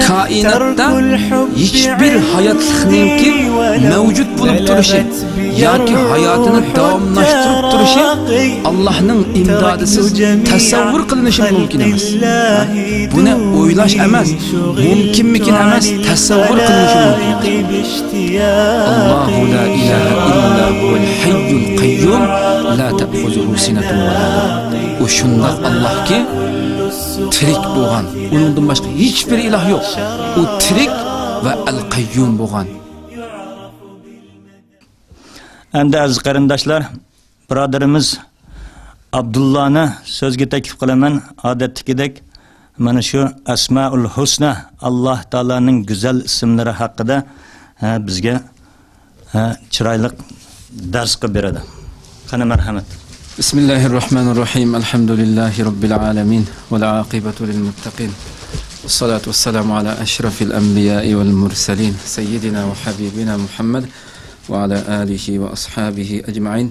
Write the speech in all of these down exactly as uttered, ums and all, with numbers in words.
كائىناتتا ھېچبىر ھاياتلىقنىڭكى مەۋجۇت بولۇپ تۇرۇشى ياكى ھاياتىنى داۋاملاشتۇرۇپ تۇرۇشى ئاللاھنىڭ ئىمدادىسىز تەسەۋۋۇر قىلىنىشى مۇمكىن ئەمەس. بۇنى ئويلاش ئەمەس، مۇمكىنمىكىن ئەمەس، تەسەۋۋۇر قىلىنىشى مۇمكىن ئەمەس. الله لا إله إلا هو الحي القيوم لا تأخذه سنة ولا نوم. ئۇ شۇنداق ئاللاھكى، تىرىك بولغان، ئۇنىڭدىن باشقا ھېچبىر ئىلاھ يوق. ئۇ تىرىك ۋە ئەل قەييۇم بولغان. ئەمدى ئەزىز قېرىنداشلار، بۇرادىرىمىز ئابدۇللانى سۆزگە تەكلىپ قىلىمەن. ئادەتتىكىدەك مانا شۇ ئەسمائۇل ھۇسنا، ئاللاھ تائالانىڭ گۈزەل ئىسىملىرى ھەققىدە، ھە، بىزگە، ھە، چىرايلىق دەرس قىلىپ بېرىدۇ. قېنى، مەرھەمەت. بسم الله الرحمن الرحيم. الحمد لله رب العالمين والعاقبة للمتقين والصلاة والسلام على أشرف الأنبياء والمرسلين سيدنا وحبيبنا محمد وعلى آله وأصحابه أجمعين.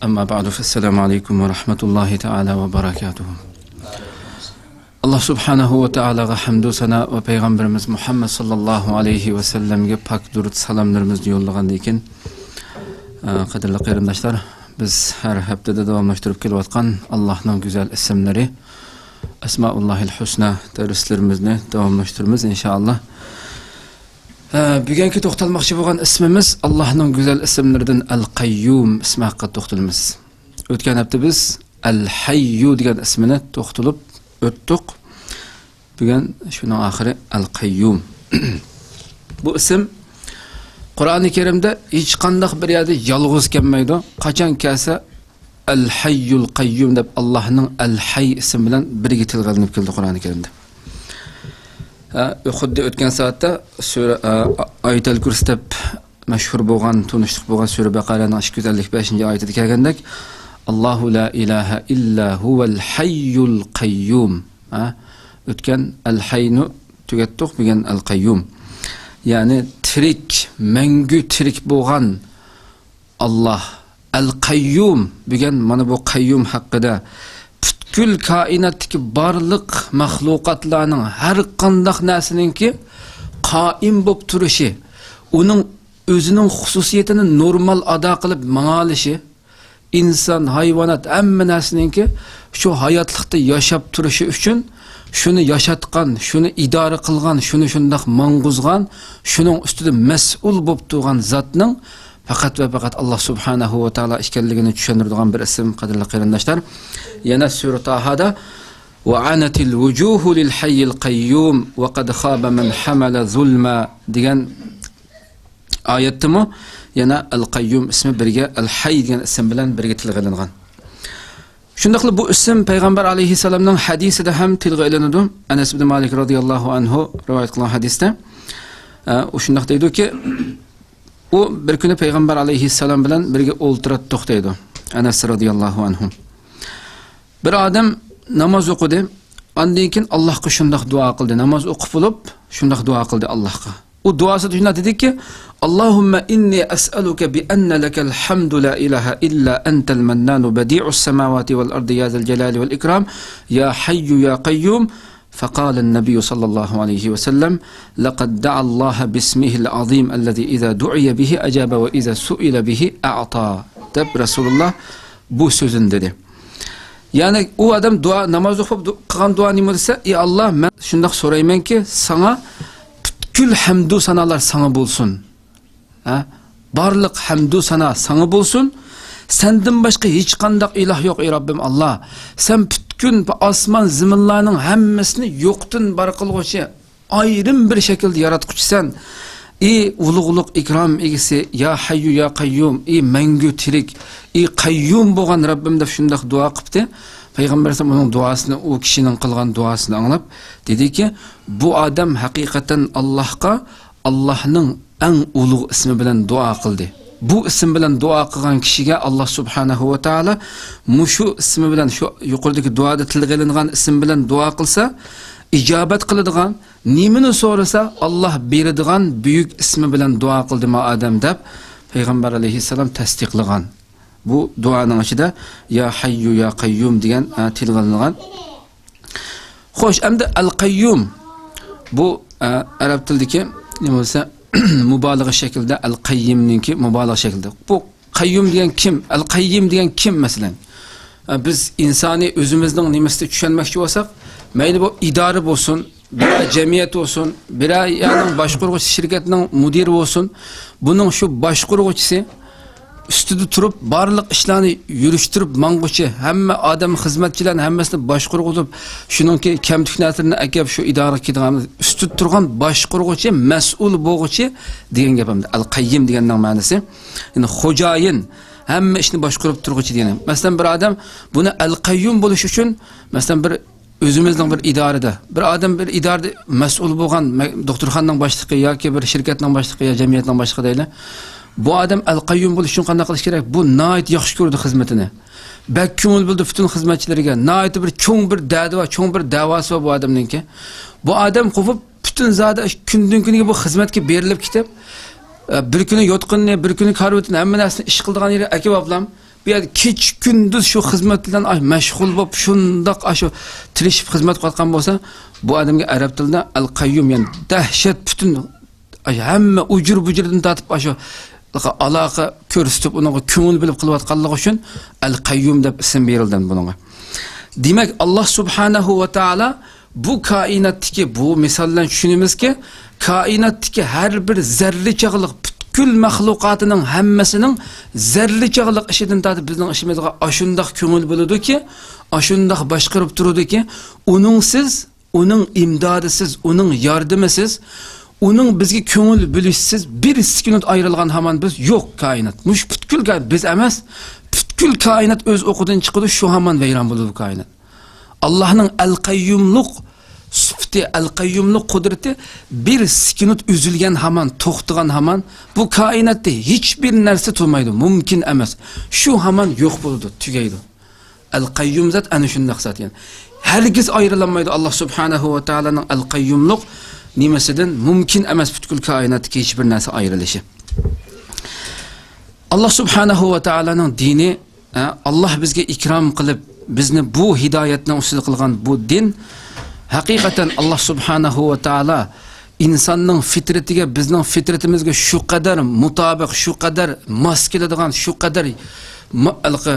أما بعد، فالسلام عليكم ورحمة الله تعالى وبركاته. ئاللاھ سۇبھانەھۇ ۋە تائالاغا ھەمدۇ سانا ۋە پەيغەمبىرىمىز مۇھەممەد ساللاللاھۇ ئەلەيھى ۋەسەللەمگە پاك دۇرۇت سالاملىرىمىزنى يوللىغاندىن كېيىن، ئە، قەدىرلىك قېرىنداشلار، بىز ھەر ھەپتىدە داۋاملاشتۇرۇپ كېلىۋاتقان ئاللاھنىڭ گۈزەل ئىسىملىرى، ئەسمائۇللاھىل ھۇسنا دەرسلىرىمىزنى داۋاملاشتۇرىمىز، ئىنشائاللاھ. ئە، بۈگۈنكى توختالماقچى بولغان ئىسمىمىز ئاللاھنىڭ گۈزەل ئىسىملىرىدىن ئەل قەييۇم ئىسمى ھەققىدە توختىلىمىز. ئۆتكەن ھەپتە بىز ئەل ھەييۇ دېگەن ئىسمىنى توختىلىپ ئۆتتۇق. بۈگۈن شۇنىڭ ئاخىرى ئەل قەييۇم. بۇ ئىسىم قۇرئانى كەرىمدە ھېچقانداق بىر يەردە يالغۇز كەلمەيدۇ. قاچان كەلسە، ئەل ھەييۇل قەييۇم دەپ ئاللاھنىڭ ئەل ھەي ئىسمى بىلەن بىرگە تىلغا ئېلىنىپ كەلدى قۇرئانى كەرىمدە. ھە، خۇددى ئۆتكەن سائەتتە سۈرە، ئە، ئايەتەل كۇرسى دەپ مەشھۇر بولغان، تونۇشلۇق بولغان سۈرە بەقەرەنىڭ ئىككى يۈز ئەللىك بەشىنچى ئايىتىدە كەلگەندەك، «ئاللاھۇ لا ئىلاھە ئىللا ھۇۋەل ھەييۇل قەييۇم.» ھە؟ ئۆتكەن ئەل ھەينى تۈگەتتۇق، بۈگۈن ئەل قەييۇم. يەنى تىرىك، مەڭگۈ تىرىك بولغان ئاللاھ. ئەل قەييۇم، بۈگۈن مانا بۇ قەييۇم ھەققىدە، پۈتكۈل كائىناتتىكى بارلىق مەخلۇقاتلارنىڭ، ھەر قانداق نەرسىنىڭكى قائىم بولۇپ تۇرۇشى، ئۇنىڭ ئۆزىنىڭ خۇسۇسىيىتىنى نورمال ئادا قىلىپ ماڭالىشى، ئىنسان، ھايۋانات، ھەممە نەرسىنىڭكى شۇ ھاياتلىقتا ياشاپ تۇرۇشى ئۈچۈن شۇنى ياشاتقان، شۇنى ئىدارە قىلغان، شۇنى شۇنداق ماڭغۇزغان، شۇنىڭ ئۈستىدە مەسئۇل بولۇپ تۇرغان زاتنىڭ پەقەت ۋە پەقەت ئاللاھ سۇبھانەھۇ ۋە تائالا ئىكەنلىكىنى چۈشەندۈرىدىغان بىر ئىسىم، قەدىرلىك قېرىنداشلار. يەنە سۈرە تاھادا، «ۋە ئەنەتىل ۋۇجۇھۇ لىل ھەييىل قەييۇم ۋە قەد خابە مەن ھەمەلە زۇلما» دېگەن ئايەتتىمۇ يەنە ئەل قەييۇم ئىسمى بىرگە، ئەل ھەي دېگەن ئىسىم بىلەن بىرگە تىلغا ئېلىنغان. شۇنداقلا بۇ ئىسىم پەيغەمبەر ئەلەيھىسسالامنىڭ ھەدىسىدە ھەم تىلغا ئېلىنىدۇ. ئەنەس ئىبن مالىك رازىياللاھۇ ئەنھۇ رىۋايەت قىلغان ھەدىستە، ئە، ئۇ شۇنداق دەيدۇكى، ئۇ بىر كۈنى پەيغەمبەر ئەلەيھىسسالام بىلەن بىرگە ئولتۇراتتۇق دەيدۇ ئەنەس رازىياللاھۇ ئەنھۇ. بىر ئادەم ناماز ئوقۇدى. ئاندىن كېيىن ئاللاھقا شۇنداق دۇئا قىلدى. ناماز ئوقۇپ بولۇپ، شۇنداق دۇئا قىلدى ئاللاھقا. ئۇ دۇئاسىدا شۇنداق دېدىكى، «اللهم إني أسألك بأن لك الحمد لا إله إلا أنت المنان بديع السماوات والأرض يا ذا الجلال والإكرام يا حي يا قيوم». فقال النبي صلى الله عليه وسلم، «لقد دعا الله باسمه العظيم الذي إذا دعي به أجاب وإذا سئل به أعطى» دەپ، رەسۇلۇللاھ بۇ سۆزىنى دېدى. يەنى ئۇ ئادەم دۇئا، ناماز ئوقۇپ دۇ-، قىلغان دۇئا نېمە دېسە، «ئى ئاللاھ، مەن شۇنداق سورايمەنكى، ساڭا پۈتكۈل ھەمدۇ سانالار ساڭا بولسۇن. ھە؟ بارلىق ھەمدۇ سانا ساڭا بولسۇن. سەندىن باشقا ھېچقانداق ئىلاھ يوق، ئى رەببىم ئاللاھ. سەن پۈتكۈل ئاسمان زېمىنلارنىڭ ھەممىسىنى يوقتىن بار قىلغۇچى، ئايرىم بىر شەكىلدە ياراتقۇچىسەن. ئى ئۇلۇغلۇق، ئىكرام ئىگىسى، يا ھەييۇ، يا قەييۇم، ئى مەڭگۈ تىرىك، ئى قەييۇم بولغان رەببىم» دەپ شۇنداق دۇئا قىپتۇ. پەيغەمبەر ئەلەيھىسسالام ئۇنىڭ دۇئاسىنى، ئۇ كىشىنىڭ قىلغان دۇئاسىنى ئاڭلاپ دېدىكى، بۇ ئادەم ھەقىقەتەن ئاللاھقا، ئاللاھنىڭ ئەڭ ئۇلۇغ ئىسمى بىلەن دۇئا قىلدى. بۇ ئىسىم بىلەن دۇئا قىلغان كىشىگە ئاللاھ سۇبھانەھۇ ۋە تائالا مۇشۇ ئىسمى بىلەن، شۇ يۇقىرىدىكى دۇئادا تىلغا ئېلىنغان ئىسىم بىلەن دۇئا قىلسا، ئىجابەت قىلىدىغان، نېمىنى سورىسا، ئاللاھ بېرىدىغان بۈيۈك ئىسمى بىلەن دۇئا قىلدى ما ئادەم دەپ، پەيغەمبەر ئەلەيھىسسالام تەستىقلىغان. بۇ دۇئانىڭ ئىچىدە يا ھەييۇ يا قەييۇم دېگەن، ئە، تىلغا ئېلىنغان. خوش، ئەمدى ئەل قەييۇم. بۇ، ئە، ئەرەب تىلىدىكى نېمە بولسا، مۇبالىغە شەكلىدە، ئەل قەييىمنىڭكى مۇبالىغە شەكلىدە. بۇ قەييۇم دېگەن كىم؟ ئەل قەييىم دېگەن كىم، مەسىلەن؟ ئە، بىز ئىنسانىي ئۆزىمىزنىڭ نېمىسىدە چۈشەنمەكچى بولساق، مەيلى بۇ ئىدارە بولسۇن، بىرەر جەمئىيەت بولسۇن، بىرەر يەرنىڭ باشقۇرغۇچىسى، شىركەتنىڭ مۇدىرى بولسۇن، بۇنىڭ شۇ باشقۇرغۇچىسى ئۈستىدە تۇرۇپ، بارلىق ئىشلارنى يۈرۈشتۈرۈپ ماڭغۇچى، ھەممە ئادەم خىزمەتچىلەرنى ھەممىسىنى باشقۇرغۇزۇپ، شۇنىڭكى كەمتۈك نەرسىلىرىنى ئەكەپ، شۇ ئىدارىگە كېلىدىغان ئۈستىدە تۇرغان باشقۇرغۇچى، مەسئۇل بولغۇچى دېگەن گەپ ئەمدى. ئەل قەييىم دېگەننىڭ مەنىسى، يەنى خوجايىن، ھەممە ئىشنى باشقۇرۇپ تۇرغۇچى دېگەن. مەسىلەن، بىر ئادەم بۇنى ئەل قەييۇم بولۇش ئۈچۈن، مەسىلەن، بىر ئۆزىمىزنىڭ بىر ئىدارىدە، بىر ئادەم بىر ئىدارىدە مەسئۇل بولغان، مە-، دوختۇرخانىنىڭ باشلىقى ياكى بىر شىركەتنىڭ باشلىقى يا جەمئىيەتنىڭ باشلىقى دەيلى. بۇ ئادەم ئەل قەييۇم بولۇش ئۈچۈن قانداق قىلىش كېرەك؟ بۇ ناھايىتى ياخشى كۆرىدۇ خىزمىتىنى. بەك كۆڭۈل بۆلىدۇ پۈتۈن خىزمەتچىلىرىگە. ناھايىتى بىر چوڭ بىر دەردى بار، چوڭ بىر دەۋاسى بار بۇ ئادەمنىڭكى. بۇ ئادەم قوپۇپ، پۈتۈن زادى كۈندىن كۈنگە بۇ خىزمەتكە بېرىلىپ كېتىپ، ئە، بىر كۈنى يوتقىنىنى، بىر كۈنى كارىۋىتىنى، ھەممە نەرسىنى ئىش قىلىدىغان يېرىگە ئەكىۋاپلام. بۇ يەردە كېچە كۈندۈز شۇ خىزمەت بىلەن، ئاي، مەشغۇل بولۇپ، شۇنداق، ئاشۇ تىرىشىپ خىزمەت قىلىۋاتقان بولسا، بۇ ئادەمگە ئەرەب تىلىدا ئەل قەييۇم، يەنى دەھشەت، پۈتۈن، ئاي، ھەممە ئۇجۇر-بۇجۇردىن تارتىپ، ئاشۇ ئالاقە كۆرسىتىپ، ئۇنىڭغا كۆڭۈل بۆلۈپ قىلىۋاتقانلىقى ئۈچۈن ئەل قەييۇم دەپ ئىسىم بېرىلدى بۇنىڭغا. دېمەك، ئاللا سۇبھانەھۇ ۋە تائالا بۇ كائىناتتىكى، بۇ مىسال بىلەن چۈشىنىمىزكى، كائىناتتىكى ھەر بىر زەررە چاغلىق پۈتكۈل مەخلۇقاتىنىڭ ھەممىسىنىڭ زەررە چاغلىق ئىشىدىن تارتىپ بىزنىڭ ئىشىمىزغا ئاشۇنداق كۆڭۈل بۆلىدۇكى، ئاشۇنداق باشقۇرۇپ تۇرىدۇكى، ئۇنىڭسىز، ئۇنىڭ ئىمدادىسىز، ئۇنىڭ ياردىمىسىز، ئۇنىڭ بىزگە كۆڭۈل بۆلۈشىسىز بىر سېكۇنت ئايرىلغان ھامان بىز يوق كائىنات. مۇشۇ پۈتكۈل كائىنات، بىز ئەمەس، پۈتكۈل كائىنات ئۆز ئوقىدىن چىقىدۇ، شۇ ھامان ۋەيران بولىدۇ بۇ كائىنات. ئاللانىڭ ئەل قەييۇملۇق سۈپىتى، ئەل قەييۇملۇق قۇدرىتى بىر سېكۇنت ئۈزۈلگەن ھامان، توختىغان ھامان، بۇ كائىناتتا ھېچبىر نەرسە تۇرمايدۇ، مۇمكىن ئەمەس. شۇ ھامان يوق بولىدۇ، تۈگەيدۇ. ئەل قەييۇم زات ئەنە شۇنداق زات، يەنى ھەرگىز ئايرىلالمايدۇ. ئاللا سۇبھانەھۇ ۋە تائالانىڭ ئەل قەييۇملۇق نېمىسىدىن مۇمكىن ئەمەس پۈتكۈل كائىناتتىكى ھېچبىر نەرسە ئايرىلىشى. ئاللا سۇبھانەھۇ ۋە تائالانىڭ دىنى، ئە، ئاللا بىزگە ئىكرام قىلىپ، بىزنى بۇ ھىدايەتنىڭ ئۈستىدە قىلغان بۇ دىن، ھەقىقەتەن ئاللا سۇبھانەھۇ ۋە تائالا ئىنساننىڭ فىترىتىگە، بىزنىڭ فىترىتىمىزگە شۇ قەدەر مۇتابىق، شۇ قەدەر ماس كېلىدىغان، شۇ قەدەر ما-، ھېلىقى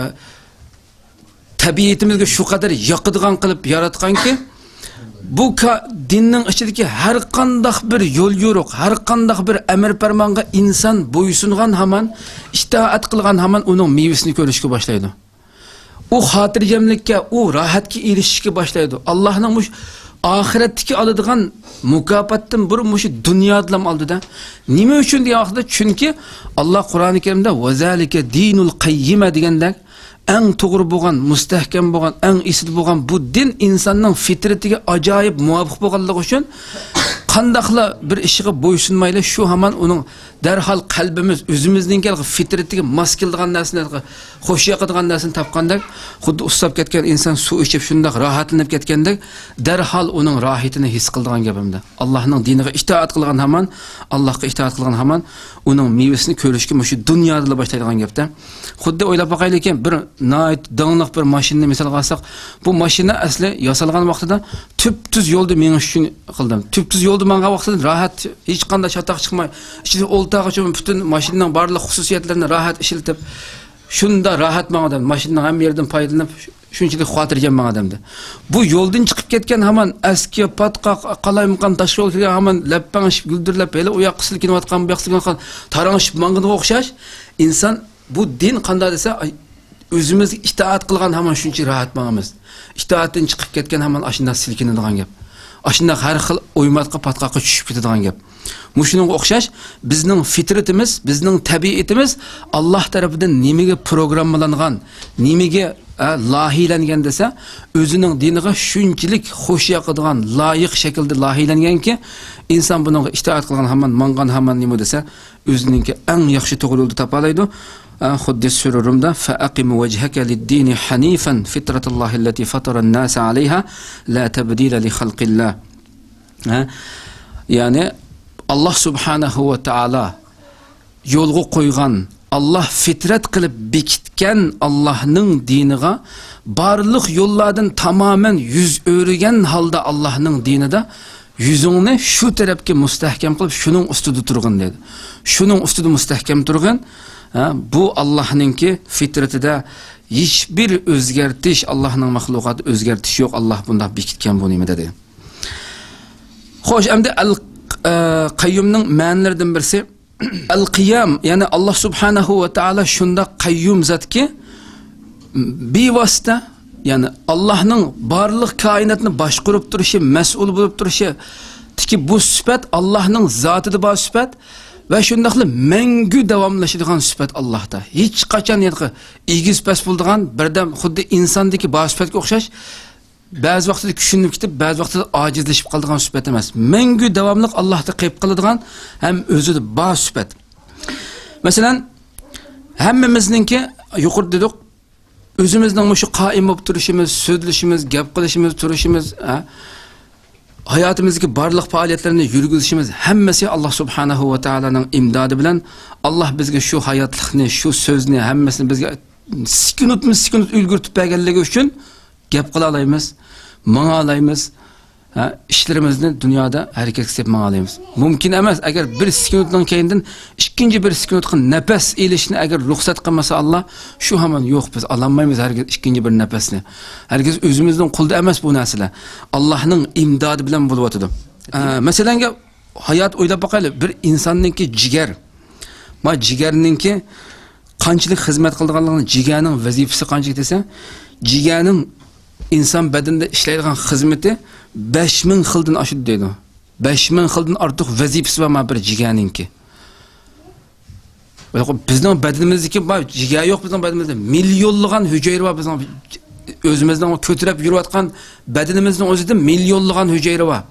تەبىئىتىمىزگە شۇ قەدەر ياقىدىغان قىلىپ ياراتقانكى، بۇ كا-، دىننىڭ ئىچىدىكى ھەر قانداق بىر يول يورۇق، ھەر قانداق بىر ئەمر پەرمانغا ئىنسان بويسۇنغان ھامان، ئىتائەت قىلغان ھامان ئۇنىڭ مېۋىسىنى كۆرۈشكە باشلايدۇ. ئۇ خاتىرجەملىككە، ئۇ راھەتكە ئېرىشىشكە باشلايدۇ. ئاللانىڭ مۇشۇ ئاخىرەتتىكى ئالىدىغان مۇكاپاتتىن بۇرۇن مۇشۇ دۇنيادىلا ئالدىدا. نېمە ئۈچۈن دېگەن ۋاقىتتا، چۈنكى ئاللا قۇرئانى كەرىمدە «ۋەزالىكە دىنۇل قەييىمە» دېگەندەك، ئەڭ توغرا بولغان، مۇستەھكەم بولغان، ئەڭ ئېسىل بولغان بۇ دىن ئىنساننىڭ فىترىتىگە ئاجايىپ مۇۋاپىق بولغانلىقى ئۈچۈن، قانداقلا بىر ئىشىغا بويسۇنمايلى، شۇ ھامان ئۇنىڭ دەرھال قەلبىمىز ئۆزىمىزنىڭكى فىترىتىگە ماس كېلىدىغان نەرسىنى، خوش ياقىدىغان نەرسىنى تاپقاندەك، خۇددى ئۇسساپ كەتكەن ئىنسان سۇ ئىچىپ شۇنداق راھەتلىنىپ كەتكەندەك، دەرھال ئۇنىڭ راھىتىنى ھېس قىلىدىغان گەپ ئەمدى. ئاللانىڭ دىنىغا ئىتائەت قىلغان ھامان، ئاللاغا ئىتائەت قىلغان ھامان ئۇنىڭ مېۋىسىنى كۆرۈشكە مۇشۇ دۇنيادىلا باشلايدىغان گەپتە. خۇددى ئويلاپ باقايلىكىن، بىر ناھايىتى داڭلىق بىر ماشىنىنى مىسالغا ئالساق، بۇ ماشىنا ئەسلى ياسالغان ۋاقتىدا تۈپتۈز يولدا مېڭىش ئۈچۈن قىلدىم. تۈپتۈز يولدا ماڭغان ۋاقتىدا راھەت، ھېچقانداق چاتاق چىقماي، ئىچىدە ئولتۇرغۇچە پۈتۈن ماشىنىنىڭ بارلىق خۇسۇسىيەتلىرىنى راھەت ئىشلىتىپ، شۇنداق راھەت ماڭىدۇ. ماشىنىنىڭ ھەممە يېرىدىن پايدىلىنىپ، شۇنچىلىك خاتىرجەم ماڭىدۇ. بۇ يولدىن چىقىپ كەتكەن ھامان ئەسكى، پاتقاق، قالايمىقان، تاشقى يول كىرگەن ھامان لەپپەڭشىپ، گۈلدۈرلەپ، ھېلى ئۇ ياققا سىلكىنىۋاتقان، بۇ ياققا سىلكىنىۋاتقان، تاراڭشىپ ماڭغىنىغا ئوخشاش. ئىنسان بۇ دىن قانداق دېسە، ئاي، ئۆزىمىزگە ئىتائەت قىلغان ھامان شۇنچە راھەت ماڭىمىز. ئىتائەتتىن چىقىپ كەتكەن ھامان ئاشۇنداق سىلكىنىدىغان گەپ. ئاشۇنداق ھەر خىل ئويماتقا، پاتقاققا چۈشۈپ كېتىدىغان گەپ. مۇشۇنىڭغا ئوخشاش، بىزنىڭ فىترىتىمىز، بىزنىڭ تەبىئىتىمىز ئاللا تەرىپىدىن نېمىگە پروگراممىلانغان، نېمىگە، ئە، لايىھىلەنگەن دېسە، ئۆزىنىڭ دىنىغا شۇنچىلىك خوش ياقىدىغان، لايىق شەكىلدە لايىھىلەنگەنكى، ئىنسان بۇنىڭغا ئىتائەت قىلغان ھامان، ماڭغان ھامان نېمە دېسە، ئۆزىنىڭكى ئەڭ ياخشى توغرا يولدا تاپالايدۇ. ئە، خۇددى سۈرە رۇمدا، «فەئەقىم ۋەجھەكە لىددىنى ھەنىفەن فىترەتەللاھىللەتى فەتەرەنناسە ئەلەيھا لا تەبدىلە لىخەلقىللا.» ھە؟ يەنى، ئاللا سۇبھانەھۇ ۋە تائالا يولغا قويغان ئاللاھ فىترەت قىلىپ بېكىتكەن ئاللاھنىڭ دىنىغا بارلىق يوللاردىن تامامەن يۈز ئۆرۈگەن ھالدا ئاللاھنىڭ دىنىدا يۈزۈڭنى شۇ تەرەپكە مۇستەھكەم قىلىپ، شۇنىڭ ئۈستىدە تۇرغىن دېدى. شۇنىڭ ئۈستىدە مۇستەھكەم تۇرغىن. ھە، بۇ ئاللاھنىڭكى فىترىتىدە ھېچبىر ئۆزگەرتىش، ئاللاھنىڭ مەخلۇقاتى ئۆزگەرتىش يوق، ئاللاھ بۇنداق بېكىتكەن بۇ نېمىدە دېدى. خوش، ئەمدى ئەل، ئە، قەييۇمنىڭ مەنىلىرىدىن بىرسى، ئەل قىيام، يەنى ئاللاھ سۇبھانەھۇ ۋە تائالا شۇنداق قەييۇم زاتكى، بىۋاسىتە، يەنى ئاللاھنىڭ بارلىق كائىناتنى باشقۇرۇپ تۇرۇشى، مەسئۇل بولۇپ تۇرۇشىدىكى بۇ سۈپەت، ئاللاھنىڭ زاتىدا بار سۈپەت ۋە شۇنداقلا مەڭگۈ داۋاملىشىدىغان سۈپەت ئاللاھتا. ھېچقاچان يەنى ئېگىز پەس بولىدىغان، بىردەم خۇددى ئىنساندىكى بار سۈپەتكە ئوخشاش، بەزى ۋاقتىدا كۈچىنىپ كېتىپ، بەزى ۋاقتىدا ئاجىزلىشىپ قالىدىغان سۈپەت ئەمەس. مەڭگۈ داۋاملىق ئاللاھتا قېلىپ قالىدىغان ھەم ئۆزىدە بار سۈپەت. مەسىلەن، ھەممىمىزنىڭكى، يۇقىرىدا دېدۇق، ئۆزىمىزنىڭ مۇشۇ قائىم بولۇپ تۇرۇشىمىز، سۆزلىشىمىز، گەپ قىلىشىمىز، تۇرۇشىمىز، ھە؟ ھاياتىمىزدىكى بارلىق پائالىيەتلەرنى يۈرگۈزۈشىمىز ھەممىسى ئاللاھ سۇبھانەھۇ ۋە تائالانىڭ ئىمدادى بىلەن. ئاللاھ بىزگە شۇ ھاياتلىقنى، شۇ سۆزنى ھەممىسىنى بىزگە سېكۇنتمۇ سېكۇنت ئۈلگۈرتۈپ بەرگەنلىكى ئۈچۈن گەپ قىلالايمىز، ماڭالايمىز، ھە، ئىشلىرىمىزنى دۇنيادا ھەرىكەتكە سېلىپ ماڭالايمىز. مۇمكىن ئەمەس، ئەگەر بىر سېكۇنتنىڭ كەينىدىن ئىككىنچى بىر سېكۇنتقا نەپەس ئېلىشنى ئەگەر رۇخسەت قىلمىسا ئاللاھ، شۇ ھامان يوق، بىز ئالالمايمىز ھەرگىز ئىككىنچى بىر نەپەسنى. ھەرگىز ئۆزىمىزنىڭ قولىدا ئەمەس بۇ نەرسىلەر. ئاللاھنىڭ ئىمدادى بىلەن بولۇۋاتىدۇ. ئە، مەسىلەنگە، ھايات ئويلاپ باقايلى، بىر ئىنساننىڭكى جىگەر، ما جىگەرنىڭكى قانچىلىك خىزمەت قىلىدىغانلىقىنى، جىگەرنىڭ ۋەزىپىسى قانچىلىك دېسە، جىگەرنىڭ ئىنسان بەدىنىدە ئىشلەيدىغان خىزمىتى بەش مىڭ خىلدىن ئاشىدۇ دەيدۇ. بەش مىڭ خىلدىن ئارتۇق ۋەزىپىسى بار ما بىر جىگەرنىڭكى. بىزنىڭ بەدىنىمىزدىكى بار، جىگەر يوق بىزنىڭ بەدىنىمىزدە. مىليونلىغان ھۈجەيرە بار بىزنىڭ ئۆزىمىزنىڭ كۆتۈرەپ يۈرۈۋاتقان بەدىنىمىزنىڭ ئۆزىدە مىليونلىغان ھۈجەيرە بار.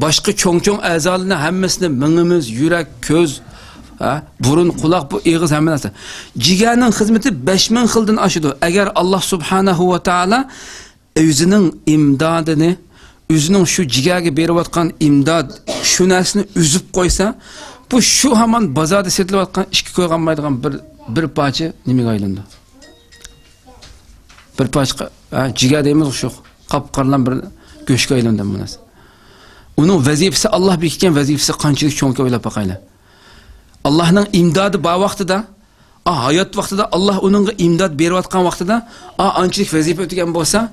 باشقا چوڭ-چوڭ ئەزالارنىڭ ھەممىسىنى، مېڭىمىز، يۈرەك، كۆز، ھە، بۇرۇن، قۇلاق، بۇ ئېغىز، ھەممە نەرسە. جىگەرنىڭ خىزمىتى بەش مىڭ خىلدىن ئاشىدۇ. ئەگەر ئاللاھ سۇبھانەھۇ ۋە تائالا ئۆزىنىڭ ئىمدادىنى، ئۆزىنىڭ شۇ جىگەرگە بېرىۋاتقان ئىمداد، شۇ نەرسىنى ئۈزۈپ قويسا، بۇ شۇ ھامان بازاردا سېتىلىۋاتقان ئىككى كوي قالمايدىغان بىر، بىر پارچە نېمىگە ئايلىنىدۇ. بىر پارچە، ھە، جىگەر دەيمىز شۇ، قاپقارىلان بىر گۆشكە ئايلىنىدۇ بۇ نەرسە. ئۇنىڭ ۋەزىپىسى، ئاللاھ بېكىتكەن ۋەزىپىسى قانچىلىك چوڭكەن ئويلاپ باقايلى. ئاللاھنىڭ ئىمدادى بار ۋاقتىدا، ئا، ھايات ۋاقتىدا، ئاللاھ ئۇنىڭغا ئىمداد بېرىۋاتقان ۋاقتىدا، ئا، ئانچىلىك ۋەزىپە ئۆتىگەن بولسا،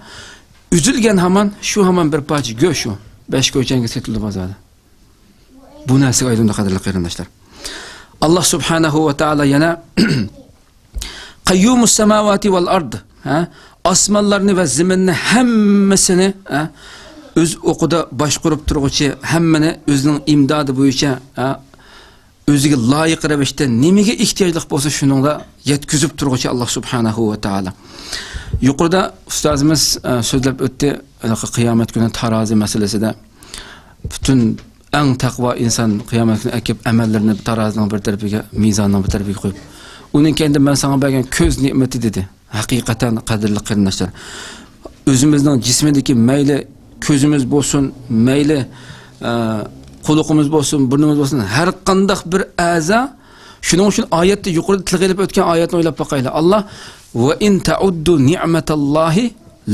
ئۈزۈلگەن ھامان، شۇ ھامان بىر پارچە گۆش شۇ. بەش كوي چەنگە سېتىلىدۇ بازاردا. بۇ نەرسىگە ئايلىنىدۇ، قەدىرلىك قېرىنداشلار. ئاللاھ سۇبھانەھۇ ۋە تائالا يەنە قەييۇمۇس سەماۋاتى ۋەل ئارد، ھە؟ ئاسمانلارنى ۋە زېمىننى ھەممىسىنى، ھە؟ ئۆز ئوقىدا باشقۇرۇپ تۇرغۇچى، ھەممىنى ئۆزىنىڭ ئىمدادى بويىچە، ھە؟ ئۆزىگە لايىق رەۋىشتە نېمىگە ئېھتىياجلىق بولسا، شۇنىڭدا يەتكۈزۈپ تۇرغۇچى ئاللاھ سۇبھانەھۇ ۋە تائالا. يۇقىرىدا ئۇستازىمىز، ئە، سۆزلەپ ئۆتتى، ھېلىقى قىيامەت كۈنى تارازى مەسىلىسىدە. پۈتۈن ئەڭ تەقۋا ئىنسان قىيامەت كۈنى ئەكىپ ئەمەللىرىنى تارازىنىڭ بىر تەرىپىگە، مىزاننىڭ بىر تەرىپىگە قويۇپ، ئۇنىڭ كەينىدە مەن ساڭا بەرگەن كۆز نېمىتى دېدى. ھەقىقەتەن، قەدىرلىك قېرىنداشلار، ئۆزىمىزنىڭ جىسمىدىكى مەيلى كۆزىمىز بولسۇن، مەيلى، ئە، قۇلىقىمىز بولسۇن، بۇرنىمىز بولسۇن، ھەر قانداق بىر ئەزا. شۇنىڭ ئۈچۈن ئايەتتە، يۇقىرىدا تىلغا ئېلىپ ئۆتكەن ئايەتنى ئويلاپ باقايلى. ئاللاھ، «ۋە ئىن تەئۇددۇ نىئمەتاللاھى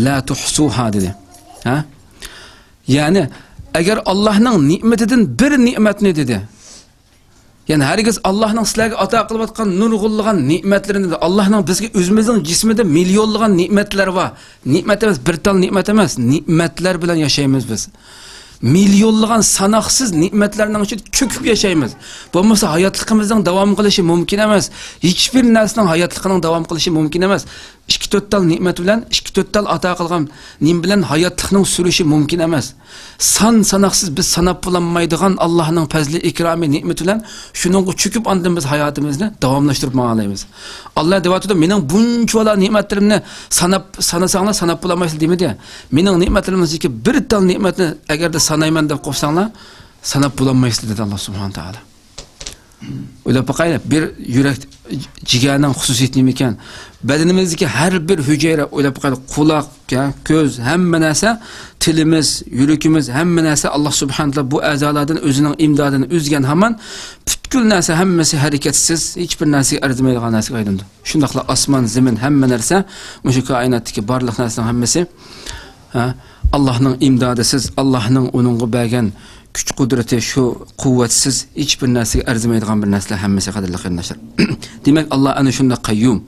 لا تۇھسۇھا» دېدى. ھە؟ يەنى، ئەگەر ئاللاھنىڭ نېمىتىدىن بىر نېمەتنى دېدى، يەنى ھەرگىز ئاللاھنىڭ سىلەرگە ئاتا قىلىۋاتقان نۇرغۇنلىغان نېمەتلىرىنى، ئاللاھنىڭ بىزگە، ئۆزىمىزنىڭ جىسمىدە مىليونلىغان نېمەتلەر بار. نېمەت ئەمەس، بىر تال نېمەت ئەمەس، نېمەتلەر بىلەن ياشايمىز بىز. مىليونلىغان ساناقسىز نېمەتلەرنىڭ ئىچىدە چۆكۈپ ياشايمىز. بولمىسا ھاياتلىقىمىزنىڭ داۋام قىلىشى مۇمكىن ئەمەس. ھېچبىر نەرسىنىڭ ھاياتلىقىنىڭ داۋام قىلىشى مۇمكىن ئەمەس. ئىككى تۆت تال نېمەت بىلەن، ئىككى تۆت تال ئاتا قىلغان نېمە بىلەن ھاياتلىقنىڭ سۈرۈشى مۇمكىن ئەمەس. سان ساناقسىز بىز ساناپ بولالمايدىغان ئاللاھنىڭ پەزلى، ئىكرامى، نېمىتى بىلەن شۇنىڭغا چۆكۈپ ئاندىن بىز ھاياتىمىزنى داۋاملاشتۇرۇپ ماڭالايمىز. ئاللاھ دەۋاتىدۇ، مېنىڭ بۇنچىۋالا نېمەتلىرىمنى ساناپ، سانىساڭلار ساناپ بولالمايسىلەر دېمىدى. مېنىڭ نېمەتلىرىمنىڭ ئىچىدىكى بىر تال نېمەتنى ئەگەردە سانايمەن دەپ قوپساڭلار، ساناپ بولالمايسىلەر دېدى ئاللاھ سۇبھانەھۇ ۋە تائالا. ئويلاپ باقايلى، بىر يۈرەك، جىگەرنىڭ خۇسۇسىيىتى نېمىكەن؟ بەدىنىمىزدىكى ھەر بىر ھۈجەيرە، ئويلاپ باقايلى، قۇلاق، يا، كۆز، ھەممە نەرسە، تىلىمىز، يۈرىكىمىز، ھەممە نەرسە ئاللا سۇبھانەھۇ ۋە تائالا بۇ ئەزالادىن ئۆزىنىڭ ئىمدادىنى ئۈزگەن ھامان پۈتكۈل نەرسە ھەممىسى ھەرىكەتسىز، ھېچبىر نەرسىگە ئەرزىمەيدىغان نەرسىگە ئايلىنىدۇ. شۇنداقلا ئاسمان، زېمىن، ھەممە نەرسە، مۇشۇ كائىناتتىكى بارلىق نەرسىنىڭ ھەممىسى، ھە، ئاللانىڭ ئىمدادىسىز، ئاللانىڭ ئۇنىڭغا بەرگەن كۈچ قۇدرىتى، شۇ قۇۋۋەتسىز، ھېچبىر نەرسىگە ئەرزىمەيدىغان بىر نەرسىلەر ھەممىسى، قەدىرلىك قېرىنداشلار. دېمەك، ئاللا ئەنە شۇنداق قەييۇم.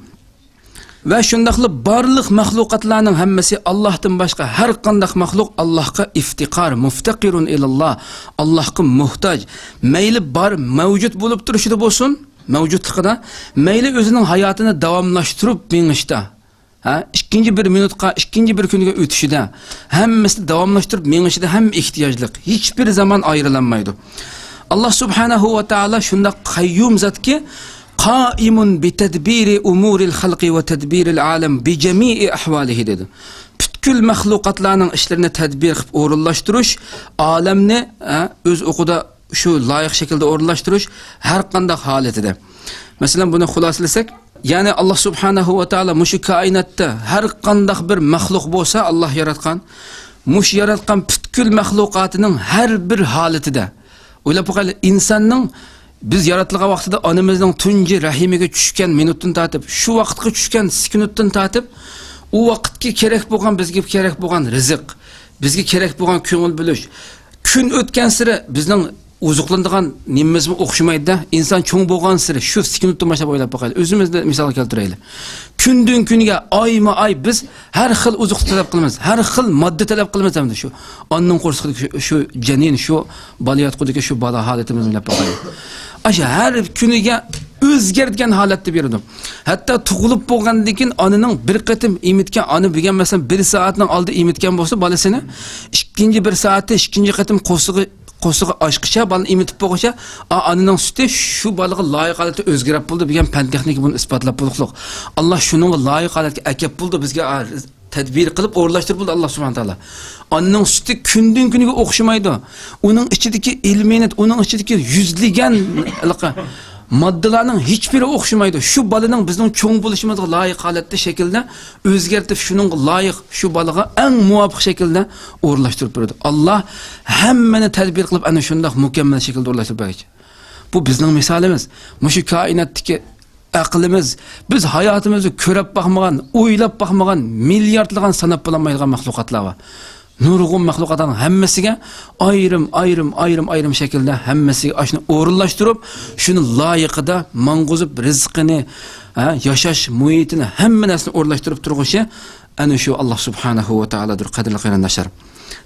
ۋە شۇنداقلا بارلىق مەخلۇقاتلارنىڭ ھەممىسى، ئاللاھتىن باشقا ھەر قانداق مەخلۇق ئاللاھقا ئىفتىقار، مۇفتەقىرۇن ئىلاللا، ئاللاھقا موھتاج. مەيلى بار، مەۋجۇت بولۇپ تۇرۇشىدا بولسۇن، مەۋجۇتلۇقىدا، مەيلى ئۆزىنىڭ ھاياتىنى داۋاملاشتۇرۇپ مېڭىشتا، ھە، ئىككىنچى بىر مىنۇتقا، ئىككىنچى بىر كۈنگە ئۆتۈشىدە، ھەممىسىنى داۋاملاشتۇرۇپ مېڭىشىدە ھەممە ئېھتىياجلىق، ھېچبىر زامان ئايرىلالمايدۇ. ئاللا سۇبھانەھۇ ۋە تائالا شۇنداق قەييۇم زاتكى، قائىمۇن بىتەدبىرى ئۇمۇرىل خەلقى ۋە تەدبىرىل ئالەم بىجەمىئى ئەھۋالىھى دېدى. پۈتكۈل مەخلۇقاتلارنىڭ ئىشلىرىنى تەدبىر قىلىپ ئورۇنلاشتۇرۇش، ئالەمنى، ھە، ئۆز ئوقىدا شۇ لايىق شەكىلدە ئورۇنلاشتۇرۇش ھەر قانداق ھالىتىدە. مەسىلەن، بۇنى خۇلاسىلىسەك، يەنى ئاللا سۇبھانەھۇ ۋە تائالا مۇشۇ كائىناتتا ھەر قانداق بىر مەخلۇق بولسا، ئاللا ياراتقان، مۇشۇ ياراتقان پۈتكۈل مەخلۇقاتىنىڭ ھەر بىر ھالىتىدە، ئويلاپ باقايلى، ئىنساننىڭ بىز ياراتىلغان ۋاقتىدا ئانىمىزنىڭ تۇنجى رەھىمىگە چۈشكەن مىنۇتتىن تارتىپ، شۇ ۋاقىتقا چۈشكەن سېكۇنتتىن تارتىپ، ئۇ ۋاقىتقا كېرەك بولغان، بىزگە كېرەك بولغان رىزىق، بىزگە كېرەك بولغان كۆڭۈل بۆلۈش، كۈن ئۆتكەنسېرى بىزنىڭ ئوزۇقلىنىدىغان نېمىمىزمۇ ئوخشىمايدۇ-دە. ئىنسان چوڭ بولغانسېرى، شۇ سېكۇنتتىن باشلاپ ئويلاپ باقايلى. ئۆزىمىزنى مىسالغا كەلتۈرەيلى. كۈندىن كۈنگە، ئايمۇ ئاي بىز ھەر خىل ئوزۇقلۇق تەلەپ قىلىمىز، ھەر خىل ماددا تەلەپ قىلىمىز ھەمدە شۇ ئانىنىڭ قورسىقىدىكى شۇ، شۇ جەنىن، شۇ بالا ياتقۇدىكى شۇ بالا ھالىتىمىزنى ئويلاپ باقايلى. ئاشۇ ھەر كۈنىگە ئۆزگەرتكەن ھالەتتە بېرىدۇ. ھەتتا تۇغۇلۇپ بولغاندىن كېيىن ئانىنىڭ بىر قېتىم ئېمىتكەن، ئانا بۈگۈن مەسىلەن بىر سائەتنىڭ ئالدى ئېمىتكەن بولسا بالىسىنى، ئىككىنچى بىر سائەتتە ئىككىنچى قېتىم قورسىقى، قورسىقى ئاچقىچە، بالىنى ئېمىتىپ بولغۇچە، ئا، ئانىنىڭ سۈتى شۇ بالىغا لايىق ھالەتتە ئۆزگىرىپ بولىدۇ دېگەن پەن تېخنىكا بۇنى ئىسپاتلاپ بولۇقلۇق. ئاللا شۇنىڭغا لايىق ھالەتكە ئەكەپ بولدى بىزگە، ئا، تەدبىر قىلىپ ئورۇنلاشتۇرۇپ بولدى ئاللا سۇبھانەھۇ ۋە تائالا. ئانىنىڭ سۈتى كۈندىن كۈنگە ئوخشىمايدۇ. ئۇنىڭ ئىچىدىكى ئىلمېنىت، ئۇنىڭ ئىچىدىكى يۈزلىگەن ھېلىقى ماددىلارنىڭ ھېچبىرى ئوخشىمايدۇ. شۇ بالىنىڭ بىزنىڭ چوڭ بولۇشىمىزغا لايىق ھالەتتە شەكىلدە ئۆزگەرتىپ، شۇنىڭغا لايىق، شۇ بالىغا ئەڭ مۇۋاپىق شەكىلدە ئورۇنلاشتۇرۇپ بېرىدۇ. ئاللا ھەممىنى تەدبىر قىلىپ، ئەنە شۇنداق مۇكەممەل شەكىلدە ئورۇنلاشتۇرۇپ بەرگەن. بۇ بىزنىڭ مىسالىمىز. مۇشۇ كائىناتتىكى ئەقلىمىز، بىز ھاياتىمىزدا كۆرۈپ باقمىغان، ئويلاپ باقمىغان، مىلياردلىغان ساناپ بولالمايدىغان مەخلۇقاتلار بار. نۇرغۇن مەخلۇقاتلارنىڭ ھەممىسىگە ئايرىم، ئايرىم، ئايرىم، ئايرىم شەكىلدە ھەممىسىگە ئاشۇنى ئورۇنلاشتۇرۇپ، شۇنى لايىقىدا ماڭغۇزۇپ، رىزقىنى، ھە، ياشاش مۇھىتىنى، ھەممە نەرسىنى ئورۇنلاشتۇرۇپ تۇرغۇچى ئەنە شۇ ئاللا سۇبھانەھۇ ۋە تائالادۇر، قەدىرلىك قېرىنداشلار.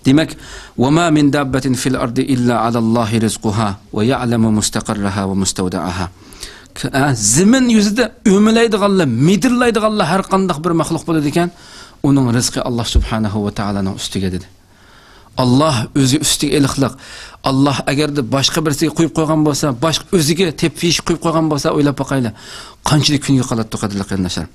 دېمەك، «وما من دابة في الأرض إلا على الله رزقها ويعلم مستقرها ومستودعها». ك-، ئە، زېمىن يۈزىدە ئۆمىلەيدىغانلار، مىدىرلايدىغانلار ھەر قانداق بىر مەخلۇق بولىدىكەن، ئۇنىڭ رىزقى ئاللا سۇبھانەھۇ ۋە تائالانىڭ ئۈستىگە دېدى. ئاللا ئۆزى ئۈستىگە ئېلىقلىق. ئاللا ئەگەردە باشقا بىرسىگە قويۇپ قويغان بولسا، باشقا ئۆزىگە تەپىشى قويۇپ قويغان بولسا، ئويلاپ باقايلى، قانچىلىك كۈنگە قالاتتۇ، قەدىرلىك قېرىنداشلار.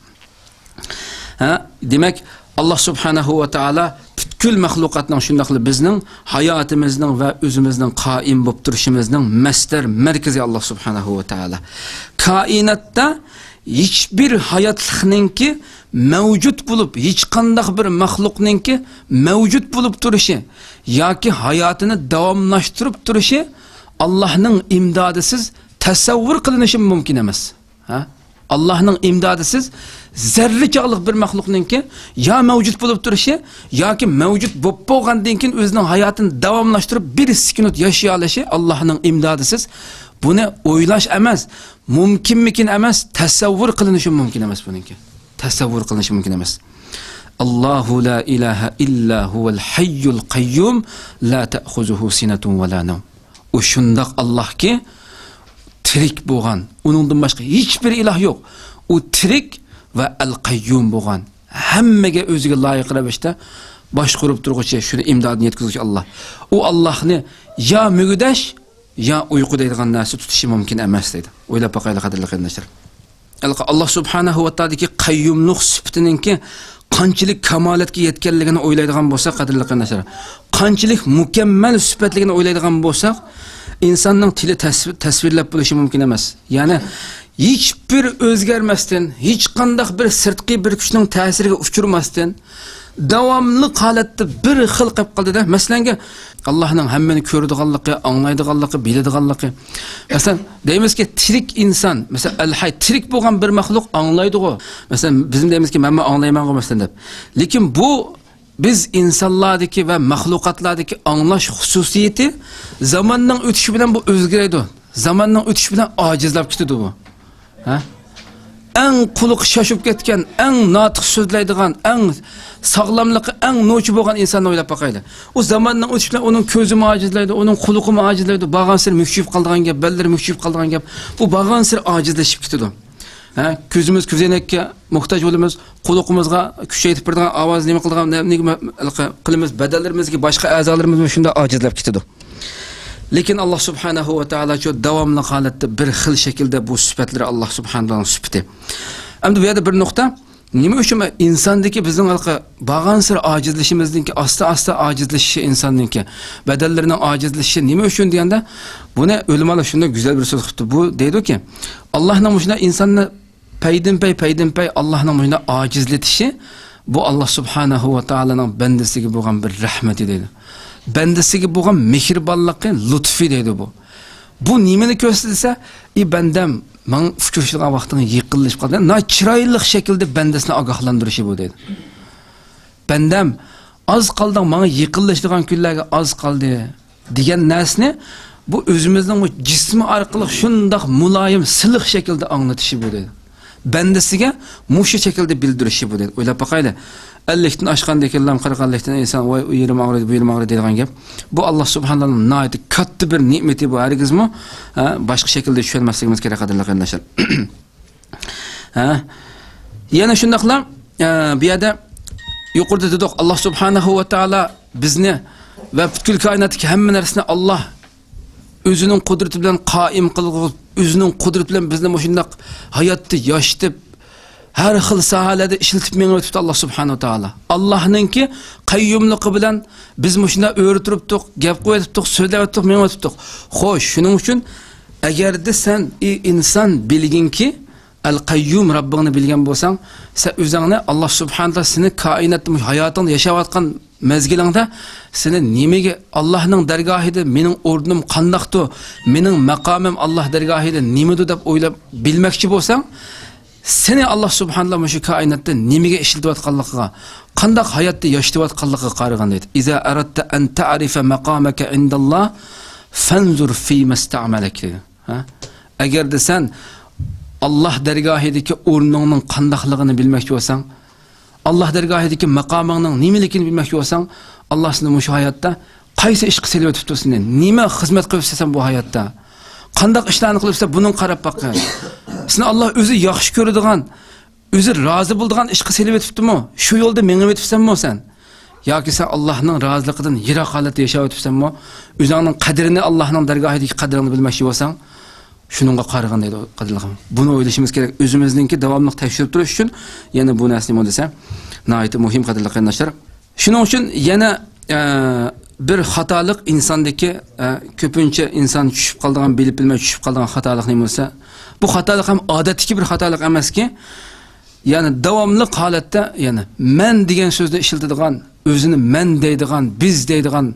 ھە؟ دېمەك، ئاللا سۇبھانەھۇ ۋە تائالا پۈتكۈل مەخلۇقاتنىڭ، شۇنداقلا بىزنىڭ ھاياتىمىزنىڭ ۋە ئۆزىمىزنىڭ قائىم بولۇپ تۇرۇشىمىزنىڭ مەسدەر، مەركىزى ئاللا سۇبھانەھۇ ۋە تائالا. كائىناتتا ھېچبىر ھاياتلىقنىڭكى مەۋجۇت بولۇپ، ھېچقانداق بىر مەخلۇقنىڭكى مەۋجۇت بولۇپ تۇرۇشى ياكى ھاياتىنى داۋاملاشتۇرۇپ تۇرۇشى ئاللانىڭ ئىمدادىسىز تەسەۋۋۇر قىلىنىشى مۇمكىن ئەمەس. ھە؟ ئاللانىڭ ئىمدادىسىز زەررە چاغلىق بىر مەخلۇقنىڭكى يا مەۋجۇت بولۇپ تۇرۇشى ياكى مەۋجۇت بولۇپ بولغاندىن كېيىن ئۆزىنىڭ ھاياتىنى داۋاملاشتۇرۇپ بىر سېكۇنت ياشىيالىشى ئاللانىڭ ئىمدادىسىز. بۇنى ئويلاش ئەمەس، مۇمكىنمىكىن ئەمەس، تەسەۋۋۇر قىلىنىشى مۇمكىن ئەمەس بۇنىڭكى. تەسەۋۋۇر قىلىنىشى مۇمكىن ئەمەس. «الله لا إله إلا هو الحي القيوم لا تأخذه سنة ولا نوم». ئۇ شۇنداق ئاللاھكى، تىرىك بولغان، ئۇنىڭدىن باشقا ھېچبىر ئىلاھ يوق. ئۇ تىرىك ۋە ئەل قەييۇم بولغان، ھەممىگە ئۆزىگە لايىق رەۋىشتە باشقۇرۇپ تۇرغۇچى، شۇنى ئىمدادىنى يەتكۈزگۈچى ئاللاھ. ئۇ ئاللاھنى يا مۈگدەش، يا ئۇيقۇ دەيدىغان نەرسە تۇتۇشى مۇمكىن ئەمەس دەيدۇ. ئويلاپ باقايلى، قەدىرلىك قېرىنداشلار. ھېلىقى ئاللاھ سۇبھانەھۇ ۋە تائالادىكى قەييۇملۇق سۈپىتىنىڭكى قانچىلىك كامالەتكە يەتكەنلىكىنى ئويلايدىغان بولساق، قەدىرلىك قېرىنداشلار، قانچىلىك مۇكەممەل سۈپەتلىكىنى ئويلايدىغان بولساق، ئىنساننىڭ تىلى تەس-، تەسۋىرلەپ بولۇشى مۇمكىن ئەمەس. يەنى ھېچبىر ئۆزگەرمەستىن، ھېچقانداق بىر سىرتقى بىر كۈچنىڭ تەسىرىگە ئۇچرىماستىن، داۋاملىق ھالەتتە بىر خىل قىلىپ قالدى-دە. مەسىلەنگە، ئاللاھنىڭ ھەممىنى كۆرىدىغانلىقى، ئاڭلايدىغانلىقى، بىلىدىغانلىقى. مەسىلەن، دەيمىزكى، تىرىك ئىنسان، مەسىلەن، ئەل-ھەي، تىرىك بولغان بىر مەخلۇق ئاڭلايدىغۇ. مەسىلەن، بىزمۇ دەيمىزكى، مەنمۇ ئاڭلايمەنغۇ، مەسىلەن، دەپ. لېكىن بۇ بىز ئىنسانلاردىكى ۋە مەخلۇقاتلاردىكى ئاڭلاش خۇسۇسىيىتى زاماننىڭ ئۆتۈشى بىلەن بۇ ئۆزگىرىدۇ. زاماننىڭ ئۆتۈشى بىلەن ئاجىزلاپ كېتىدۇ بۇ. ھە؟ ئەڭ قۇلىقى شاشىپ كەتكەن، ئەڭ ناتىق سۆزلەيدىغان، ئەڭ ساغلاملىقى ئەڭ نوچى بولغان ئىنساننى ئويلاپ باقايلى. ئۇ زاماننىڭ ئۆتۈشى بىلەن ئۇنىڭ كۆزىمۇ ئاجىزلايدۇ، ئۇنىڭ قۇلىقىمۇ ئاجىزلايدۇ، بارغانسېرى مۈكچىيىپ قالىدىغان گەپ، بەللىرى مۈكچىيىپ قالىدىغان گەپ. بۇ بارغانسېرى ئاجىزلىشىپ كېتىدۇ. ھە، كۆزىمىز كۆزەينەككە موھتاج بولىمىز، قۇلىقىمىزغا كۈچەيتىپ بېرىدىغان ئاۋاز نېمە قىلىدىغان، نە-، نېمە قىلىمىز، بەدەنلىرىمىزدىكى باشقا ئەزالىرىمىزمۇ شۇنداق ئاجىزلاپ كېتىدۇ. لېكىن ئاللا سۇبھانەھۇ ۋە تائالاچۇ داۋاملىق ھالەتتە بىر خىل شەكىلدە بۇ سۈپەتلىرى ئاللا سۇبھانەھۇ ۋە تائالانىڭ سۈپىتى. ئەمدى بۇ يەردە بىر نۇقتا، نېمە ئۈچۈن ئىنساندىكى بىزنىڭ ھېلىقى بارغانسېرى ئاجىزلىشىمىزنىڭكى، ئاستا-ئاستا ئاجىزلىشىشى ئىنساننىڭكى، بەدەنلىرىنىڭ ئاجىزلىشىشى نېمە ئۈچۈن دېگەندە، بۇنى ئۆلىمالار شۇنداق گۈزەل بىر سۆز قىپتۇ. بۇ دەيدۇكى، ئاللانىڭ مۇشۇنداق ئىنساننى پەيدىنپەي، پەيدىنپەي ئاللانىڭ مۇشۇنداق ئاجىزلىتىشى، بۇ ئاللا سۇبھانەھۇ ۋە تائالانىڭ بەندىسىگە بولغان بىر رەھمىتى دەيدۇ. بەندىسىگە بولغان مېھرىبانلىقى، لۇتفى دەيدۇ بۇ. بۇ نېمىنى كۆرسىتىدۇ دېسە، ئى بەندەم، ماڭا ئۇچرىشىدىغان ۋاقتىڭ يېقىنلىشىپ قالدى. ناھايىتى چىرايلىق شەكىلدە بەندىسىنى ئاگاھلاندۇرۇشى بۇ دەيدۇ. بەندەم، ئاز قالدىڭ، ماڭا يېقىنلىشىدىغان كۈنلەرگە ئاز قالدى دېگەن نەرسىنى بۇ ئۆزىمىزنىڭ بۇ جىسمى ئارقىلىق شۇنداق مۇلايىم، سىلىق شەكىلدە ئاڭلىتىشى بۇ دەيدۇ. بەندىسىگە مۇشۇ شەكىلدە بىلدۈرۈشى بۇ دەيدۇ. ئويلاپ باقايلى. ئەللىكتىن ئاشقاندىن كېيىنلا قىرىق، ئەللىكتىن ئىنسان، ۋاي، ئۇ يېرىم ئاغرىدى، بۇ يېرىم ئاغرىدى دەيدىغان گەپ. بۇ ئاللا سۇبھانەھۇ ناھايىتى كاتتا بىر نېمىتى بۇ، ھەرگىزمۇ، ھە، باشقا شەكىلدە چۈشەنمەسلىكىمىز كېرەك، قەدىرلىك قېرىنداشلار. ھە؟ يەنە شۇنداقلا، ئە، بۇ يەردە يۇقىرىدا دېدۇق، ئاللا سۇبھانەھۇ ۋە تائالا بىزنى ۋە پۈتكۈل كائىناتتىكى ھەممە نەرسىنى ئاللا ئۆزىنىڭ قۇدرىتى بىلەن قائىم قىلغۇزۇپ، ئۆزىنىڭ قۇدرىتى بىلەن بىزنى مۇشۇنداق ھاياتتا ياشىتىپ، ھەر خىل ساھەلەردە ئىشلىتىپ مېڭىۋېتىپتۇ ئاللا سۇبھانەھۇ ۋە تائالا. ئاللانىڭكى قەييۇملۇقى بىلەن بىز مۇشۇنداق ئۆرە تۇرۇپتۇق، گەپ قويۇۋېتىپتۇق، سۆزلەۋېتىپتۇق، مېڭىۋېتىپتۇق. خوش، شۇنىڭ ئۈچۈن ئەگەردە سەن، ئى ئىنسان، بىلگىنكى، ئەل قەييۇم رەببىڭنى بىلگەن بولساڭ، سەن ئۆزۈڭنى، ئاللا سۇبھانەھۇ ۋە تائالا سېنى كائىناتتا مۇشۇ ھاياتىڭدا ياشاۋاتقان مەزگىلىڭدە سېنى نېمىگە، ئاللانىڭ دەرگاھىدا مېنىڭ ئورنۇم قانداقتۇ، مېنىڭ ماقامىم ئاللا دەرگاھىدا نېمىدۇ دەپ ئويلاپ بىلمەكچى بولساڭ، سېنى ئاللا سۇبھانەھۇ ۋە تائالا مۇشۇ كائىناتتا نېمىگە ئىشلىتىۋاتقانلىقىغا، قانداق ھاياتتا ياشىتىۋاتقانلىقىغا قارىغىن دەيدۇ. ئىزا ئەرەدتە ئەن تەئرىفە ماقامەكە ئىندەللا فەنزۇر فىمەستەمەلەك دەيدۇ. ھە؟ ئەگەردە سەن ئاللا دەرگاھىدىكى ئورنۇڭنىڭ قانداقلىقىنى بىلمەكچى بولساڭ، ئاللا دەرگاھىدىكى ماقامىڭنىڭ نېمىلىكىنى بىلمەكچى بولساڭ، ئاللا سېنى مۇشۇ ھاياتتا قايسى ئىشقا سېلىۋېتىپتۇ سېنى؟ نېمە خىزمەت قىلىپسەن سەن بۇ ھاياتتا؟ قانداق ئىشلارنى قىلىپسەن، بۇنىڭغا قاراپ باققىن. سېنى ئاللا ئۆزى ياخشى كۆرىدىغان، ئۆزى رازى بولىدىغان ئىشقا سېلىۋېتىپتىمۇ؟ شۇ يولدا مېڭىۋېتىپسەنمۇ سەن؟ ياكى سەن ئاللانىڭ رازىلىقىدىن يىراق ھالەتتە ياشاۋېتىپسەنمۇ؟ ئۆزۈڭنىڭ قەدرىنى ئاللانىڭ دەرگاھىدىكى قەدرىڭنى بىلمەكچى بولساڭ، شۇنىڭغا قارىغىن دەيدۇ، قەدىرلىك. بۇنى ئويلىشىمىز كېرەك. ئۆزىمىزنىڭكى داۋاملىق تەكشۈرۈپ تۇرۇش ئۈچۈن يەنە بۇ نەرسە نېمە دېسە، ناھايىتى مۇھىم، قەدىرلىك قېرىنداشلار. شۇنىڭ ئۈچۈن يەنە، ئە، بىر خاتالىق ئىنساندىكى، ئە، كۆپىنچە ئىنسان چۈشۈپ قالىدىغان، بىلىپ بىلمەي چۈشۈپ قالىدىغان خاتالىق نېمە دېسە، بۇ خاتالىق ھەم ئادەتتىكى بىر خاتالىق ئەمەسكى، يەنى داۋاملىق ھالەتتە، يەنى مەن دېگەن سۆزنى ئىشلىتىدىغان، ئۆزىنى مەن دەيدىغان، بىز دەيدىغان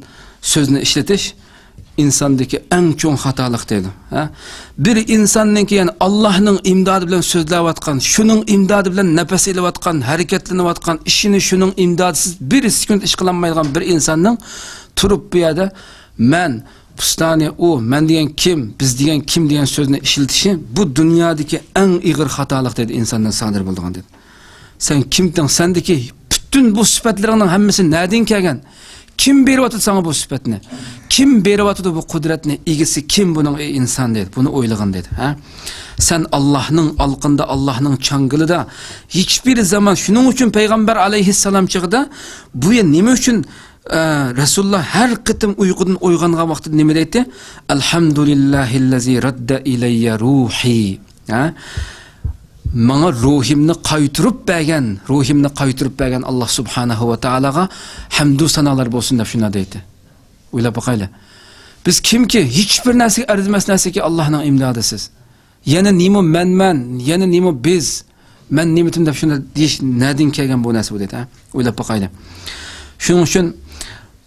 سۆزنى ئىشلىتىش ئىنساندىكى ئەڭ چوڭ خاتالىق دەيدۇ. ھە؟ بىر ئىنساننىڭكى، يەنى ئاللانىڭ ئىمدادى بىلەن سۆزلەۋاتقان، شۇنىڭ ئىمدادى بىلەن نەپەس ئېلىۋاتقان، ھەرىكەتلىنىۋاتقان، ئىشىنى شۇنىڭ ئىمدادىسىز بىر سېكۇنت ئىش قىلالمايدىغان بىر ئىنساننىڭ تۇرۇپ بۇ يەردە مەن، پۇستانى ئۇ، مەن دېگەن كىم، بىز دېگەن كىم دېگەن سۆزنى ئىشلىتىشى، بۇ دۇنيادىكى ئەڭ ئېغىر خاتالىق دەيدۇ، ئىنساندىن سادىر بولىدىغان دەيدۇ. سەن كىمتىڭ؟ سەندىكى پۈتۈن بۇ سۈپەتلىرىڭنىڭ ھەممىسى نەدىن كەلگەن؟ كىم بېرىۋاتىدۇ ساڭا بۇ سۈپەتنى؟ كىم بېرىۋاتىدۇ بۇ قۇدرەتنى؟ ئىگىسى كىم بۇنىڭ، ئەي ئىنسان دەيدۇ. بۇنى ئويلىغىن دەيدۇ. ھە؟ سەن ئاللانىڭ ئالقىنىدا، ئاللانىڭ چاڭگىلىدا ھېچبىر زامان، شۇنىڭ ئۈچۈن پەيغەمبەر ئەلەيھىسسالام چېغىدا بۇ يەر نېمە ئۈچۈن ئە، رەسۇلۇللا ھەر قېتىم ئۇيقۇدىن ئويغانغان ۋاقتىدا نېمە دەيتتى؟ ئەلھەمدۇلىللاھىللەزى رەددە ئىلەييە روھى. ھە؟ ماڭا روھىمنى قايتۇرۇپ بەرگەن، روھىمنى قايتۇرۇپ بەرگەن ئاللا سۇبھانەھۇ ۋە تائالاغا ھەمدۇ سانالار بولسۇن دەپ شۇنداق دەيتتى. ئويلاپ باقايلى. بىز كىمكى؟ ھېچبىر نەرسىگە ئەرزىمەس نەرسىكى ئاللاھنىڭ ئىمدادىسىز. يەنە نېمە مەن، مەن، يەنە نېمە بىز، مەن نېمىتىم دەپ شۇنداق دېيىش نەدىن كەلگەن بۇ نەرسە بۇ دەيدۇ، ھە؟ ئويلاپ باقايلى. شۇنىڭ ئۈچۈن،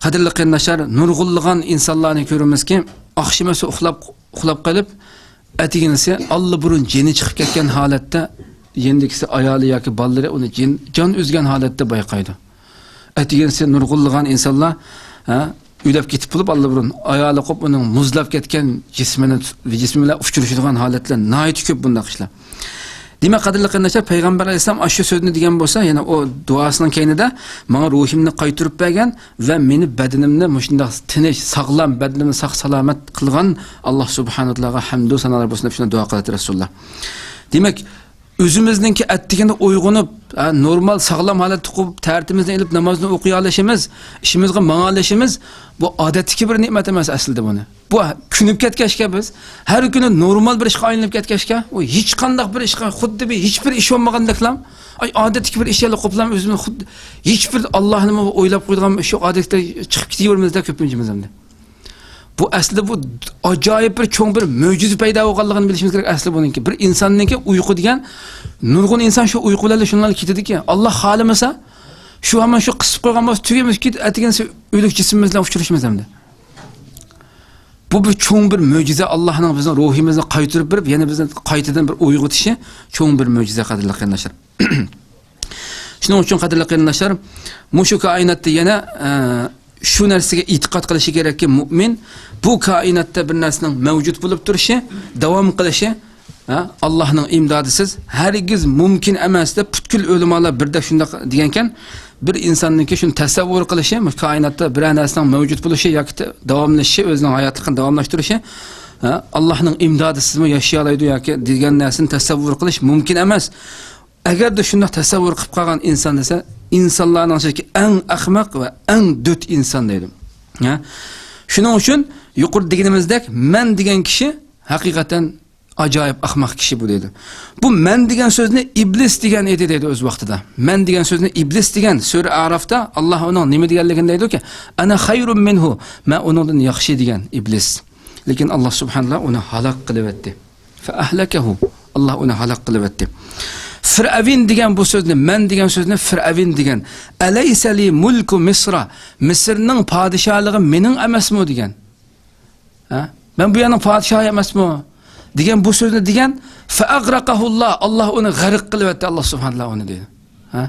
قەدىرلىك قېرىنداشلار، نۇرغۇنلىغان ئىنسانلارنى كۆرىمىزكى، ئاخشىمىسى ئۇخلاپ، ئۇخلاپ قېلىپ، ئەتىگىنىسى ئاللىبۇرۇن جېنى چىقىپ كەتكەن ھالەتتە، يېنىدىكىسى ئايالى ياكى بالىلىرى ئۇنى جېن-، جان ئۈزگەن ھالەتتە بايقايدۇ. ئەتىگەنسى نۇرغۇنلىغان ئىنسانلار، ھە، ئۆلۈپ كېتىپ بولۇپ ئاللىبۇرۇن، ئايالى قوپ ئۇنىڭ مۇزلاپ كەتكەن جىسمىنى، جىسمى بىلەن ئۇچرىشىدىغان ھالەتلەر ناھايىتى كۆپ بۇنداق ئىشلار. دېمەك، قەدىرلىك قېرىنداشلار، پەيغەمبەر ئەلەيھىسسالام ئاشۇ سۆزنى دېگەن بولسا، يەنە ئۇ دۇئاسىنىڭ كەينىدە، ماڭا روھۇمنى قايتۇرۇپ بەرگەن ۋە مېنى، بەدىنىمنى مۇشۇنداق تىنچ، ساغلام، بەدىنىمنى ساق-سالامەت قىلغان ئاللا سۇبھانەھۇ ۋە تائالاغا ھەمدۇ سانالار بولسۇن دەپ شۇنداق دۇئا قىلاتتى رەسۇلۇللا. دېمەك، ئۆزىمىزنىڭكى ئەتىگىنى ئويغىنىپ، ھە، نورمال ساغلام ھالەتتە تۇرۇپ، تەرىتىمىزنى ئېلىپ نامازنى ئوقۇيالىشىمىز، ئىشىمىزغا ماڭالىشىمىز، بۇ ئادەتتىكى بىر نېمەت ئەمەس ئەسلىدە بۇنى. بۇ كۆنۈپ كەتكەچكە بىز، ھەر كۈنى نورمال بىر ئىشقا ئايلىنىپ كەتكەچكە، ئۇ ھېچقانداق بىر ئىشقا خۇددى بىر ھېچبىر ئىش بولمىغاندەكلا، ئاي، ئادەتتىكى بىر ئىش يەنە قوپلام ئۆزىمىز خۇددى ھېچبىر ئاللانىمۇ ئويلاپ قويىدىغان ئىش يوق، ئادەتتە چىقىپ كېتىۋېرىمىزدە كۆپىنچىمىز ئەمدى. بۇ ئەسلىدە بۇ ئاجايىپ بىر چوڭ بىر مۆجىزە پەيدا بولغانلىقىنى بىلىشىمىز كېرەك ئەسلى بۇنىڭكى. بىر ئىنساننىڭكى ئۇيقۇ دېگەن، نۇرغۇن ئىنسان شۇ ئۇيقۇ بىلەن شۇنىڭغا كېتىدىكى، ئاللا خالىمىسا، شۇ ھامان شۇ قىسىپ قويغان بولسا، تۈگىمىز كېتىپ، ئەتىگەنسى ئۆلۈك جىسمىمىز بىلەن ئۇچرىشىمىز ئەمدى. بۇ بىر چوڭ بىر مۆجىزە، ئاللانىڭ بىزنىڭ روھىمىزنى قايتۇرۇپ بېرىپ، يەنە بىزنى قايتىدىن بىر ئويغىتىشى چوڭ بىر مۆجىزە، قەدىرلىك قېرىنداشلار. شۇنىڭ ئۈچۈن، قەدىرلىك قېرىنداشلار، مۇشۇ كائىناتتا يەنە، ئە، شۇ نەرسىگە ئېتىقاد قىلىشى كېرەككى، مۇئمىن بۇ كائىناتتا بىر نەرسىنىڭ مەۋجۇت بولۇپ تۇرۇشى، داۋام قىلىشى، ھە، ئاللانىڭ ئىمدادىسىز ھەرگىز مۇمكىن ئەمەس دەپ پۈتكۈل ئۆلىمالار بىردەك شۇنداق دېگەنكەن. بىر ئىنساننىڭكى شۇنى تەسەۋۋۇر قىلىشى، مۇشۇ كائىناتتا بىرەر نەرسىنىڭ مەۋجۇت بولۇشى ياكى ت-، داۋاملىشىشى، ئۆزىنىڭ ھاياتلىقىنى داۋاملاشتۇرۇشى، ھە، ئاللانىڭ ئىمدادىسىزمۇ ياشىيالايدۇ ياكى دېگەن نەرسىنى تەسەۋۋۇر قىلىش مۇمكىن ئەمەس. ئەگەردە شۇنداق تەسەۋۋۇر قىلىپ قالغان ئىنسان دېسە، ئىنسانلارنىڭ ئىچىدىكى ئەڭ ئەخمەق ۋە ئەڭ دۆت ئىنسان دەيدۇ. ھە؟ شۇنىڭ ئۈچۈن يۇقىرىدا دېگىنىمىزدەك، مەن دېگەن كىشى ھەقىقەتەن ئاجايىپ ئەخمەق كىشى بۇ دەيدۇ. بۇ مەن دېگەن سۆزنى ئىبلىس دېگەن ئىدى دەيدۇ ئۆز ۋاقتىدا. مەن دېگەن سۆزنى ئىبلىس دېگەن، سۈرە ئەرافتا ئاللا ئۇنىڭ نېمە دېگەنلىكىنى دەيدۇكى، «ئەنە خەيرۇم مىنھۇ»، مەن ئۇنىڭدىن ياخشى دېگەن ئىبلىس. لېكىن ئاللا سۇبھانەللا ئۇنى ھالاك قىلىۋەتتى. فەئەھلەكەھۇ. ئاللا ئۇنى ھالاك قىلىۋەتتى. فىرئەۋن دېگەن بۇ سۆزنى، مەن دېگەن سۆزنى فىرئەۋن دېگەن. «ئەلەيسە لى مۇلكۇ مىسرا»، مىسىرنىڭ پادىشاھلىقى مېنىڭ ئەمەسمۇ دېگەن. ھە؟ مەن بۇ يەرنىڭ پادىشاھى ئەمەسمۇ؟ دېگەن بۇ سۆزنى دېگەن. فەئەغرەقەھۇللا، ئاللا ئۇنى غەرق قىلىۋەتتى، ئاللا سۇبھانەللا ئۇنى دېدى. ھە؟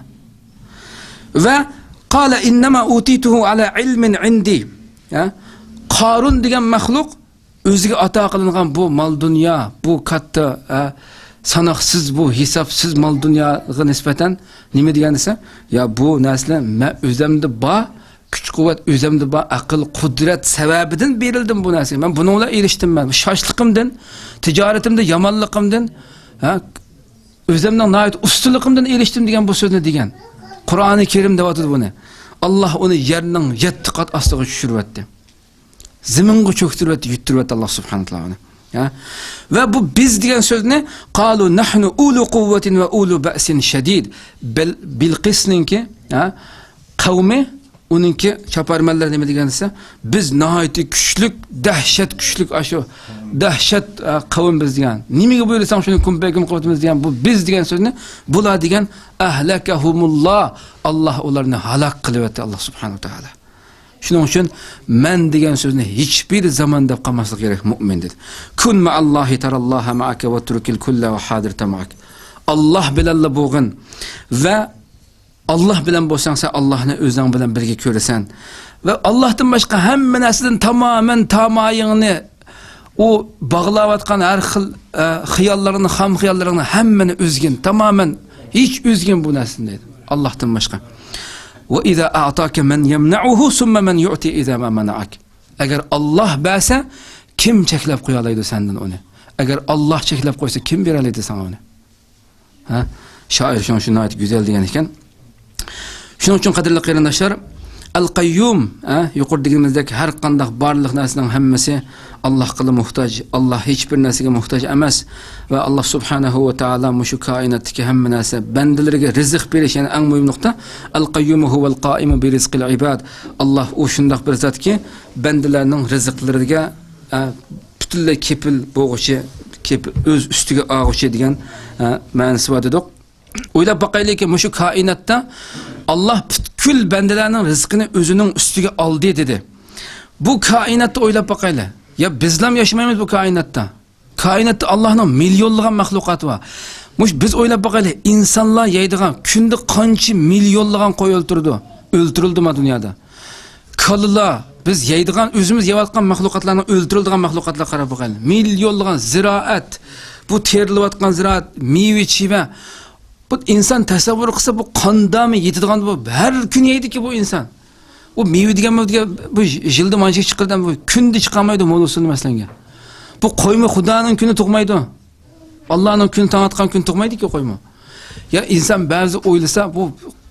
ۋە قالە ئىننەما ئۇتىتۇھۇ ئەلا ئىلمىن ئىندى. ھە؟ قارۇن دېگەن مەخلۇق ئۆزىگە ئاتا قىلىنغان بۇ مال دۇنيا، بۇ كاتتا، ھە، ساناقسىز، بۇ ھېسابسىز مال دۇنياغا نىسبەتەن نېمە دېگەن دېسە، يا بۇ نەرسىلەر مەن ئۆزەمدە بار، كۈچ-قۇۋۋەت ئۆزەمدە بار، ئەقىل، قۇدرەت سەۋەبىدىن بېرىلدىم بۇ نەرسىگە. مەن بۇنىڭ بىلەن ئېرىشتىم مەن. شاشلىقىمدىن، تىجارىتىمدە يامانلىقىمدىن، ھە، ئۆزەمنىڭ ناھايىتى ئۇستىلىقىمدىن ئېرىشتىم دېگەن بۇ سۆزنى دېگەن. قۇرئانى كەرىم دەۋاتىدۇ بۇنى. ئاللا ئۇنى يەرنىڭ يەتتە قات ئاستىغا چۈشۈرۈۋەتتى. زېمىنغا چۆكتۈرۈۋەتتى، يۈتتۈرۈۋەتتى ئاللا سۇبھانەھۇ ۋە تائالا ئۇنى. ھە؟ ۋە بۇ بىز دېگەن سۆزنى، قالۇ نەھنۇ ئۇلۇ قۇۋۋەتىن ۋە ئۇلۇ بەئسىن شەدىد. بىل-، بىلقىسنىڭكى، ھە، قەۋمى، ئۇنىڭكى چاپارمەنلىرى نېمە دېگەن دېسە، بىز ناھايىتى كۈچلۈك، دەھشەت كۈچلۈك، ئاشۇ دەھشەت، ھە، قەۋم بىز دېگەن. نېمىگە بۇيرۇساڭ شۇنى كۇن پەيكۇن قىلىۋاتىمىز دېگەن بۇ بىز دېگەن سۆزنى، بۇلار دېگەن، ئەھلەكەھۇمۇللا، ئاللا ئۇلارنى ھالاك قىلىۋەتتى، ئاللا سۇبھانەھۇ ۋە تائالا. شۇنىڭ ئۈچۈن مەن دېگەن سۆزنى ھېچبىر زامان دەپ قالماسلىق كېرەك مۇئمىن دېدى. كۇن مەئەللاھى تەرەللاھە مەئەكە ۋەترۇكىل كۇللە ۋە ھازىر تەمەئەك. ئاللا بىلەنلا بولغىن ۋە ئاللا بىلەن بولساڭ، سەن ئاللانى ئۆزۈڭ بىلەن بىرگە كۆرىسەن. ۋە ئاللادىن باشقا ھەممە نەرسىدىن تامامەن تامايىڭنى ئۇ باغلاۋاتقان ھەر خىل، ئە، خىياللىرىڭنى، خام خىياللىرىڭنى ھەممىنى ئۈزگىن، تامامەن ھېچ ئۈزگىن بۇ نەرسىنى دەيدۇ، ئاللاھتىن باشقا. ۋە ئىزا ئەئتاكە مەن يەمنەئۇھۇ سۇممە مەن يۇئتى ئىزا مە مەنەئەك. ئەگەر ئاللاھ بەرسە، كىم چەكلەپ قويالايدۇ سەندىن ئۇنى؟ ئەگەر ئاللاھ چەكلەپ قويسا، كىم بېرەلەيدۇ ساڭا ئۇنى؟ ھە؟ شائىر شۇڭا شۇ ناھايىتى گۈزەل دېگەن ئىكەن. شۇنىڭ ئۈچۈن، قەدىرلىك قېرىنداشلار، ئەل قەييۇم، ھە، يۇقىرىدا دېگىنىمىزدەك، ھەر قانداق بارلىق نەرسىنىڭ ھەممىسى ئاللاھقىلا موھتاج. ئاللاھ ھېچ بىر نەرسىگە موھتاج ئەمەس. ۋە ئاللاھ سۇبھانەھۇ ۋە تائالا مۇشۇ كائىناتتىكى ھەممە نەرسە، بەندىلىرىگە رىزىق بېرىش، يەنى ئەڭ مۇھىم نۇقتا، ئەل قەييۇمۇ ھۇۋەل قائىمۇ بىرىزقىل ئىباد. ئاللاھ ئۇ شۇنداق بىر زاتكى، بەندىلەرنىڭ رىزىقلىرىگە، ئە، پۈتۈنلەي كېپىل بولغۇچى، كېپىل، ئۆز ئۈستىگە ئالغۇچى دېگەن، ئە، مەنىسى بار دېدۇق. ئويلاپ باقايلىكى، مۇشۇ كائىناتتا ئاللاھ پۈتكۈل بەندىلەرنىڭ رىزقىنى ئۆزىنىڭ ئۈستىگە ئالدى دېدى. بۇ كائىناتتا ئويلاپ باقايلى. يا بىزلام ياشىمايمىز بۇ كائىناتتا؟ كائىناتتا ئاللاھنىڭ مىليونلىغان مەخلۇقاتى بار. مۇش بىز ئويلاپ باقايلى، ئىنسانلار يەيدىغان، كۈندە قانچە مىليونلىغان قوي ئۆلتۈرىدۇ؟ ئۆلتۈرۈلدىمۇ دۇنيادا؟ كالىلار، بىز يەيدىغان، ئۆزىمىز يەۋاتقان مەخلۇقاتلارنىڭ ئۆلتۈرۈلىدىغان مەخلۇقاتلارغا قاراپ باقايلى. مىليونلىغان زىرائەت، بۇ تېرىلىۋاتقان زىرائەت، مېۋە-چېۋە. بۇ ئىنسان تەسەۋۋۇر قىلسا، بۇ قانداقمۇ يېتىدىغان، بۇ ھەر كۈنى يەيدىكى بۇ ئىنسان. ئۇ مېۋە دېگەنمۇ دېگەن، بۇ يىلدا مانچە چىقىرىدۇ، بۇ كۈندە چىقالمايدۇ، موللىسۇنى مەسىلەنگە. بۇ قويمۇ خۇدانىڭ كۈنى تۇغمايدۇ. ئاللانىڭ كۈنى تاڭ ئاتقان كۈنى تۇغمايدىكى قويمۇ. يا ئىنسان بەزى ئويلىسا، بۇ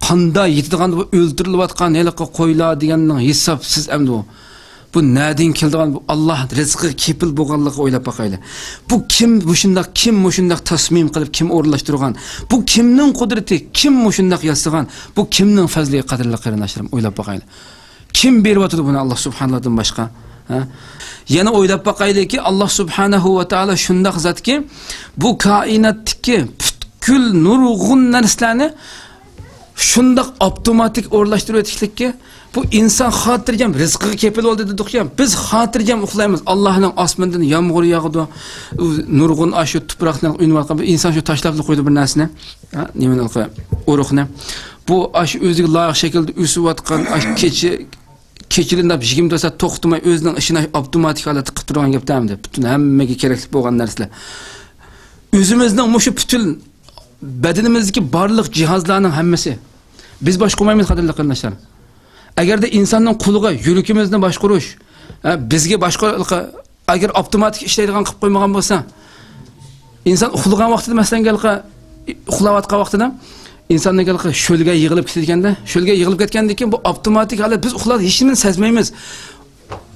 قاندا يېتىدىغان، بۇ ئۆلتۈرۈلۈۋاتقان ھېلىقى قويلار دېگەننىڭ ھېسابسىز ئەمدى ئۇ. بۇ نەدىن كېلىدىغان، بۇ ئاللا رىزقىغا كېپىل بولغانلىقىغا ئويلاپ باقايلى. بۇ كىم مۇشۇنداق، كىم مۇشۇنداق تەسمىم قىلىپ، كىم ئورۇنلاشتۇرغان؟ بۇ كىمنىڭ قۇدرىتى، كىم مۇشۇنداق ياسىغان؟ بۇ كىمنىڭ پەزلى، قەدىرلىك قېرىنداشلىرىم، ئويلاپ باقايلى. كىم بېرىۋاتىدۇ بۇنى ئاللا سۇبھاناللادىن باشقا؟ ھە؟ يەنە ئويلاپ باقايلىكى، ئاللا سۇبھانەھۇ ۋە تائالا شۇنداق زاتكى، بۇ كائىناتتىكى پۈتكۈل نۇرغۇن نەرسىلەرنى شۇنداق ئاپتوماتىك ئورۇنلاشتۇرۇۋېتىشلىككە، بۇ ئىنسان خاتىرجەم رىزقىغا كېپىل بولدى دېدۇقكەن، بىز خاتىرجەم ئۇخلايمىز. ئاللانىڭ ئاسمىنىدىن يامغۇر ياغىدۇ، نۇرغۇن ئاشۇ تۇپراقنى ئۈنۈۋاتقان بىر ئىنسان شۇ تاشلاپلا قويىدۇ بىر نەرسىنى. ھە، نېمىنى، ئۇرۇقنى. بۇ ئاشۇ ئۆزىگە لايىق شەكىلدە ئۆسۈۋاتقان، ئاشۇ كېچە، كېچىلىنىپ يىگىرمە تۆت سائەت توختىماي ئۆزىنىڭ ئىشىنى ئاپتوماتىك ھالەتتە قىلىپ تۇرىدىغان گەپتە ئەمدى. پۈتۈن ھەممىگە كېرەكلىك بولغان نەرسىلەر. ئۆزىمىزنىڭ مۇشۇ پۈتۈن بەدىنىمىزدىكى بارلىق جىھازلارنىڭ ھەممىسى. بىز باشقۇرمايمىز، قەدىرلىك قېرىنداشلار. ئەگەردە ئىنساننىڭ قۇلىقى، يۈرىكىمىزنى باشقۇرۇش، ھە، بىزگە باشقۇرۇش، ئەگەر ئاپتوماتىك ئىشلەيدىغان قىلىپ قويمىغان بولسا، ئىنسان ئۇخلىغان ۋاقتىدا، مەسىلەن، ھېلىقى، ئۇخلاۋاتقان ۋاقتىدا ئىنسان ھېلىقى شۆلگە يىغىلىپ كېتىدىكەندە، شۆلگە يىغىلىپ كەتكەندىن كېيىن بۇ ئاپتوماتىك ھالەت، بىز ئۇخلاپ ھېچنېمىنى سەزمەيمىز.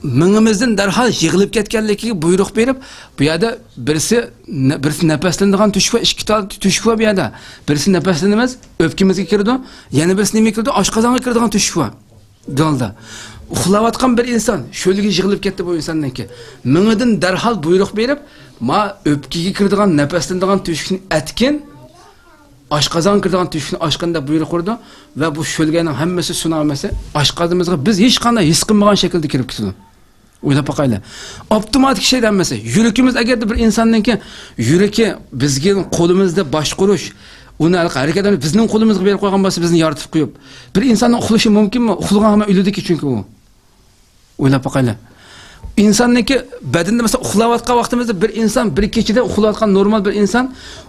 مېڭىمىزدىن دەرھال يىغىلىپ كەتكەنلىكىگە بۇيرۇق بېرىپ، بۇ يەردە بىرسى نە-، بىرسى نەپەسلىنىدىغان تۆشۈك بار، ئىككى تال تۆشۈك بار بۇ يەردە. بىرسى نەپەسلىنىمىز، ئۆپكىمىزگە كىرىدۇ، يەنە بىرسى نېمىگە كىرىدۇ؟ ئاشقازانغا كىرىدىغان تۆشۈك بار. گالدا. ئۇخلاۋاتقان بىر ئىنسان شۆلگە يىغىلىپ كەتتى بۇ ئىنساننىڭكى. مېڭىدىن دەرھال بۇيرۇق بېرىپ، ما ئۆپكىگە كىرىدىغان، نەپەسلىنىدىغان تۆشۈكنى ئەتكىن، ئاشقازانغا كىرىدىغان تۆشۈكنى ئاچقىن دەپ بۇيرۇق بېرىدۇ ۋە بۇ شۆلگەنىڭ ھەممىسى، سۇنىڭ ھەممىسى ئاشقازىنىمىزغا بىز ھېچقانداق ھېس قىلمىغان شەكىلدە كىرىپ كېتىدۇ. ئويلاپ باقايلى. ئاپتوماتىك ئىشلەيدۇ ھەممىسى. يۈرىكىمىز، ئەگەردە بىر ئىنساننىڭكى يۈرىكى بىزگە قولىمىزدا باشقۇرۇش، ئۇنى ھەرىكەت بىزنىڭ قولىمىزغا بېرىپ قويغان بولسا، بىزنى يارىتىپ قويۇپ، بىر ئىنساننىڭ ئۇخلىشى مۇمكىنمۇ؟ ئۇخلىغان ھامان ئۆلىدىكى، چۈنكى ئۇ. ئويلاپ باقايلى. ئىنساننىڭكى بەدىنىدە، مەسىلەن، ئۇخلاۋاتقان ۋاقتىمىزدا بىر ئىنسان بىر كېچىدە ئۇخلاۋاتقان نورمال بىر ئىنسان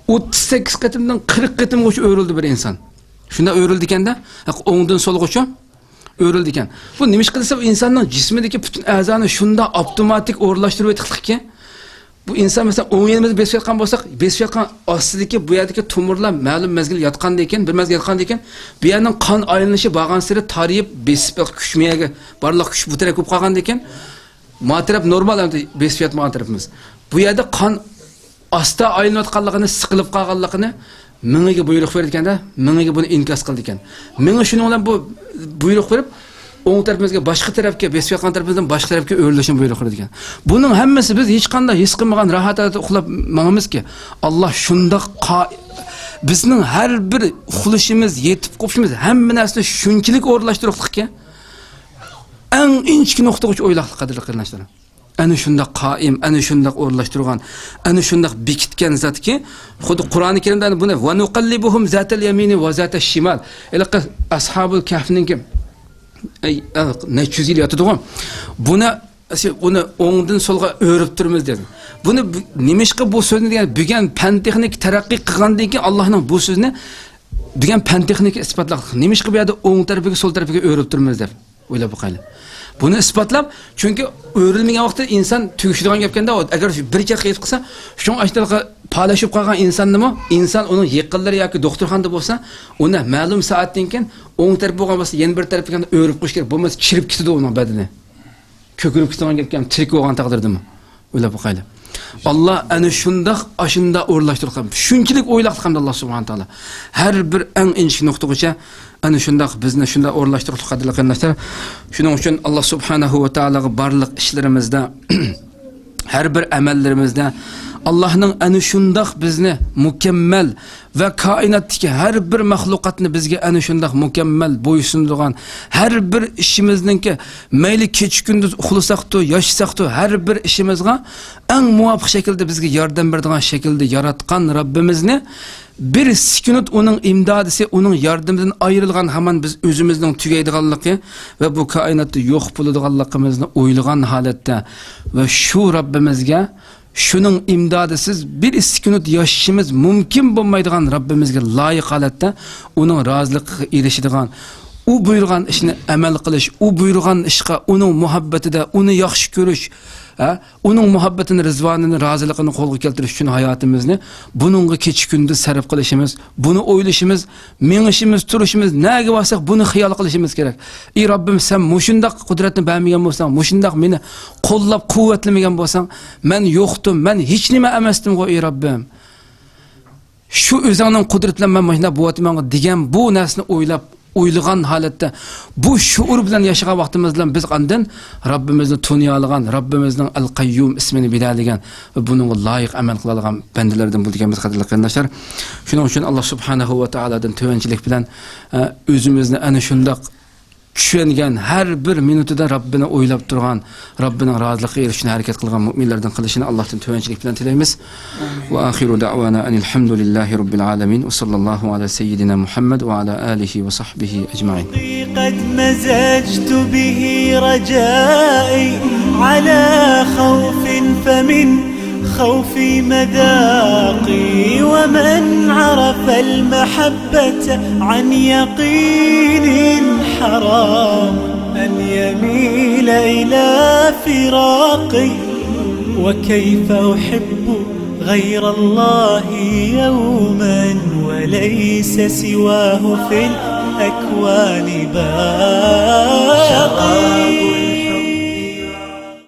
ئوتتۇز سەككىز قېتىمدىن قىرىق قېتىمغىچە ئۆرۈلدى بىر ئىنسان. شۇنداق ئۆرۈلدىكەندە، ئوڭدىن سولغىچە ئۆرۈلىدىكەن. بۇ نېمىشقا دېسە، ئۇ ئىنساننىڭ جىسمىدىكى پۈتۈن ئەزانى شۇنداق ئاپتوماتىك ئورۇنلاشتۇرۇۋېتىقلىقكەن. بۇ ئىنسان، مەسىلەن، ئوڭ يېنىمىزدا بېسىۋاتقان بولساق، بېسىۋاتقان ئاستىدىكى بۇ يەردىكى تومۇرلار مەلۇم مەزگىل ياتقاندىن كېيىن، بىر مەزگىل ياتقاندىن كېيىن، بۇ يەرنىڭ قان ئايلىنىشى بارغانسېرى تارىيىپ، بېسىپ، كۈچ مېيەگە، بارلىق كۈچ بۇ تەرەپكە بولۇپ قالغاندىن كېيىن، ما تەرەپ نورمال، ئەمدى بېسىپ ياتمىغان تەرىپىمىز. بۇ يەردە قان ئاستا ئايلىنىۋاتقانلىقىنى، سىقىلىپ قالغانلىقىنى مېڭىگە بۇيرۇق بېرىدىكەن-دە، مېڭىگە بۇنى ئىنكاس قىلىدىكەن. مېڭە شۇنىڭ بىلەن بۇ بۇيرۇق بېرىپ، ئوڭ تەرىپىمىزگە، باشقا تەرەپكە، بېسىپ ياتقان تەرىپىمىزدىن باشقا تەرەپكە ئۆرۈلۈشنى بۇيرۇق بېرىدىكەن. بۇنىڭ ھەممىسى بىز ھېچقانداق ھېس قىلمىغان راھەت ھالەتتە ئۇخلاپ ماڭىمىزكى، ئاللا شۇنداق قا-، بىزنىڭ ھەر بىر ئۇخلىشىمىز، يېتىپ قوپۇشىمىز، ھەممە نەرسىنى شۇنچىلىك ئورۇنلاشتۇرۇقلۇقكى، ئەڭ ئىنچىكە نۇقتىغىچە ئويلاقلىق، قەدىرلىك قېرىنداشلىرىم. ئەنە شۇنداق قائىم، ئەنە شۇنداق ئورۇنلاشتۇرغان، ئەنە شۇنداق بېكىتكەن زاتكى، خۇددى قۇرئانى كەرىمدە ئەنە بۇنى، «ونقلبهم ذات اليمين وذات الشمال». ھېلىقى ئەسھابۇل كەھفنىڭكى، ئەي، نەچچە يۈز يىل ياتىدىغۇ. بۇنى، ئۇنى ئوڭدىن سولغا ئۆرۈپ تۇرىمىز دېدى. بۇنى بۇ، نېمىشقا بۇ سۆزنى دېگەن، بۈگۈن پەن تېخنىكا تەرەققىي قىلغاندىن كېيىن ئاللانىڭ بۇ سۆزنى، بۈگۈن پەن تېخنىكا ئىسپاتلاق. نېمىشقا بۇ يەردە ئوڭ تەرىپىگە، سول تەرىپىگە ئۆرۈپ تۇرىمىز دەپ. ئويلاپ باقايلى. بۇنى ئىسپاتلاپ، چۈنكى ئۆرۈلمىگەن ۋاقىتتا ئىنسان تۈگىشىدىغان گەپكەندە، ئەگەر شۇ بىر چەت قېيىپ قىلسا، شۇڭا ئاشۇنداق پالەچ بولۇپ قالغان ئىنساننىمۇ، ئىنسان ئۇنىڭ يېقىنلىرى ياكى دوختۇرخانىدا بولسا، ئۇنى مەلۇم سائەتتىن كېيىن ئوڭ تەرەپ بولغان بولسا، يەنە بىر تەرەپكە ئۆرۈپ قويۇش كېرەك، بولمىسا چىرىپ كېتىدۇ ئۇنىڭ بەدىنى. كۆكىرىپ كېتىدىغان گەپكەن، تىرىك بولغان تەقدىردىمۇ. ئويلاپ باقايلى. ئاللا ئەنە شۇنداق، ئاشۇنداق ئورۇنلاشتۇرۇپ قويغان. شۇنچىلىك ئويلاپ قىلغان ئاللا سۇبھانە تائالا. ھەر بىر ئەڭ ئىنچىكە نۇقتىغىچە ئەنە شۇنداق بىزنى شۇنداق ئورۇنلاشتۇرۇپ قويغان، قەدىرلىك قېرىنداشلار. شۇنىڭ ئۈچۈن ئاللا سۇبھانەھۇ ۋە تائالاغا بارلىق ئىشلىرىمىزدا، ھەر بىر ئەمەللىرىمىزدە ئاللانىڭ ئەنە شۇنداق بىزنى مۇكەممەل ۋە كائىناتتىكى ھەر بىر مەخلۇقاتنى بىزگە ئەنە شۇنداق مۇكەممەل بويسۇنىدىغان، ھەر بىر ئىشىمىزنىڭكى، مەيلى كېچە-كۈندۈز ئۇخلىساقتۇ، ياشىساقتۇ، ھەر بىر ئىشىمىزغا ئەڭ مۇۋاپىق شەكىلدە بىزگە ياردەم بېرىدىغان شەكىلدە ياراتقان رەببىمىزنى بىر سېكۇنت ئۇنىڭ ئىمدادىسى، ئۇنىڭ ياردىمىدىن ئايرىلغان ھامان بىز ئۆزىمىزنىڭ تۈگەيدىغانلىقى ۋە بۇ كائىناتتا يوق بولىدىغانلىقىمىزنى ئويلىغان ھالەتتە ۋە شۇ رەببىمىزگە، شۇنىڭ ئىمدادىسىز بىر سېكۇنت ياشىشىمىز مۇمكىن بولمايدىغان رەببىمىزگە لايىق ھالەتتە ئۇنىڭ رازىلىقىغا ئېرىشىدىغان، ئۇ بۇيرۇغان ئىشنى ئەمەل قىلىش، ئۇ بۇيرۇغان ئىشقا ئۇنىڭ مۇھەببىتىدە ئۇنى ياخشى كۆرۈش، ھە، ئۇنىڭ مۇھەببىتىنى، رىزۋانىنى، رازىلىقىنى قولغا كەلتۈرۈش ئۈچۈن ھاياتىمىزنى بۇنىڭغا كېچە-كۈندۈز سەرپ قىلىشىمىز، بۇنى ئويلىشىمىز، مېڭىشىمىز، تۇرۇشىمىز، نەگە بارساق بۇنى خىيال قىلىشىمىز كېرەك. ئى رەببىم، سەن مۇشۇنداق قۇدرەتنى بەرمىگەن بولساڭ، مۇشۇنداق مېنى قوللاپ قۇۋۋەتلىمىگەن بولساڭ، مەن يوقتۇم، مەن ھېچنېمە ئەمەستىمغۇ، ئى رەببىم. شۇ ئۆزۈڭنىڭ قۇدرىتى بىلەن مەن مۇشۇنداق بولۇۋاتىمەنغۇ دېگەن بۇ نەرسىنى ئويلاپ، ئويلىغان ھالەتتە، بۇ شۇئۇر بىلەن ياشىغان ۋاقتىمىز بىلەن بىز ئاندىن رەببىمىزنى تونۇيالىغان، رەببىمىزنىڭ ئەل قەييۇم ئىسمىنى بىلەلىگەن ۋە بۇنىڭغا لايىق ئەمەل قىلالىغان بەندىلەردىن بولىدىكەنمىز، قەدىرلىك قېرىنداشلار. شۇنىڭ ئۈچۈن ئاللا سۇبھانەھۇ ۋە تائالادىن تۆۋەنچىلىك بىلەن، ئە، ئۆزىمىزنى ئەنە شۇنداق چۈشەنگەن، ھەر بىر مىنۇتىدا رەببىنى ئويلاپ تۇرغان، رەببىنىڭ رازىلىقىغا ئېرىشىشنى ھەرىكەت قىلغان مۇئمىنلەردىن قىلىشىنى ئاللاھتىن تۆۋەنچىلىك بىلەن تىلەيمىز. ۋە ئاخىرۇ دەئۋانا ئەنىل ھەمدۇلىللاھى رەببىل ئالەمىن. ۋە ساللاللاھۇ ئەلا سەييىدىنا مۇھەممەد ۋە ئەلا ئالىھى ۋە سەھبىھى ئەجمەئىن. قد مزجت به رجائي على خوف فمن خوفي مذاقي، ومن عرف المحبة عن يقين حرام أن يميل إلى فراقي. وكيف أحب غير الله يوما وليس سواه في الأكوان باقي.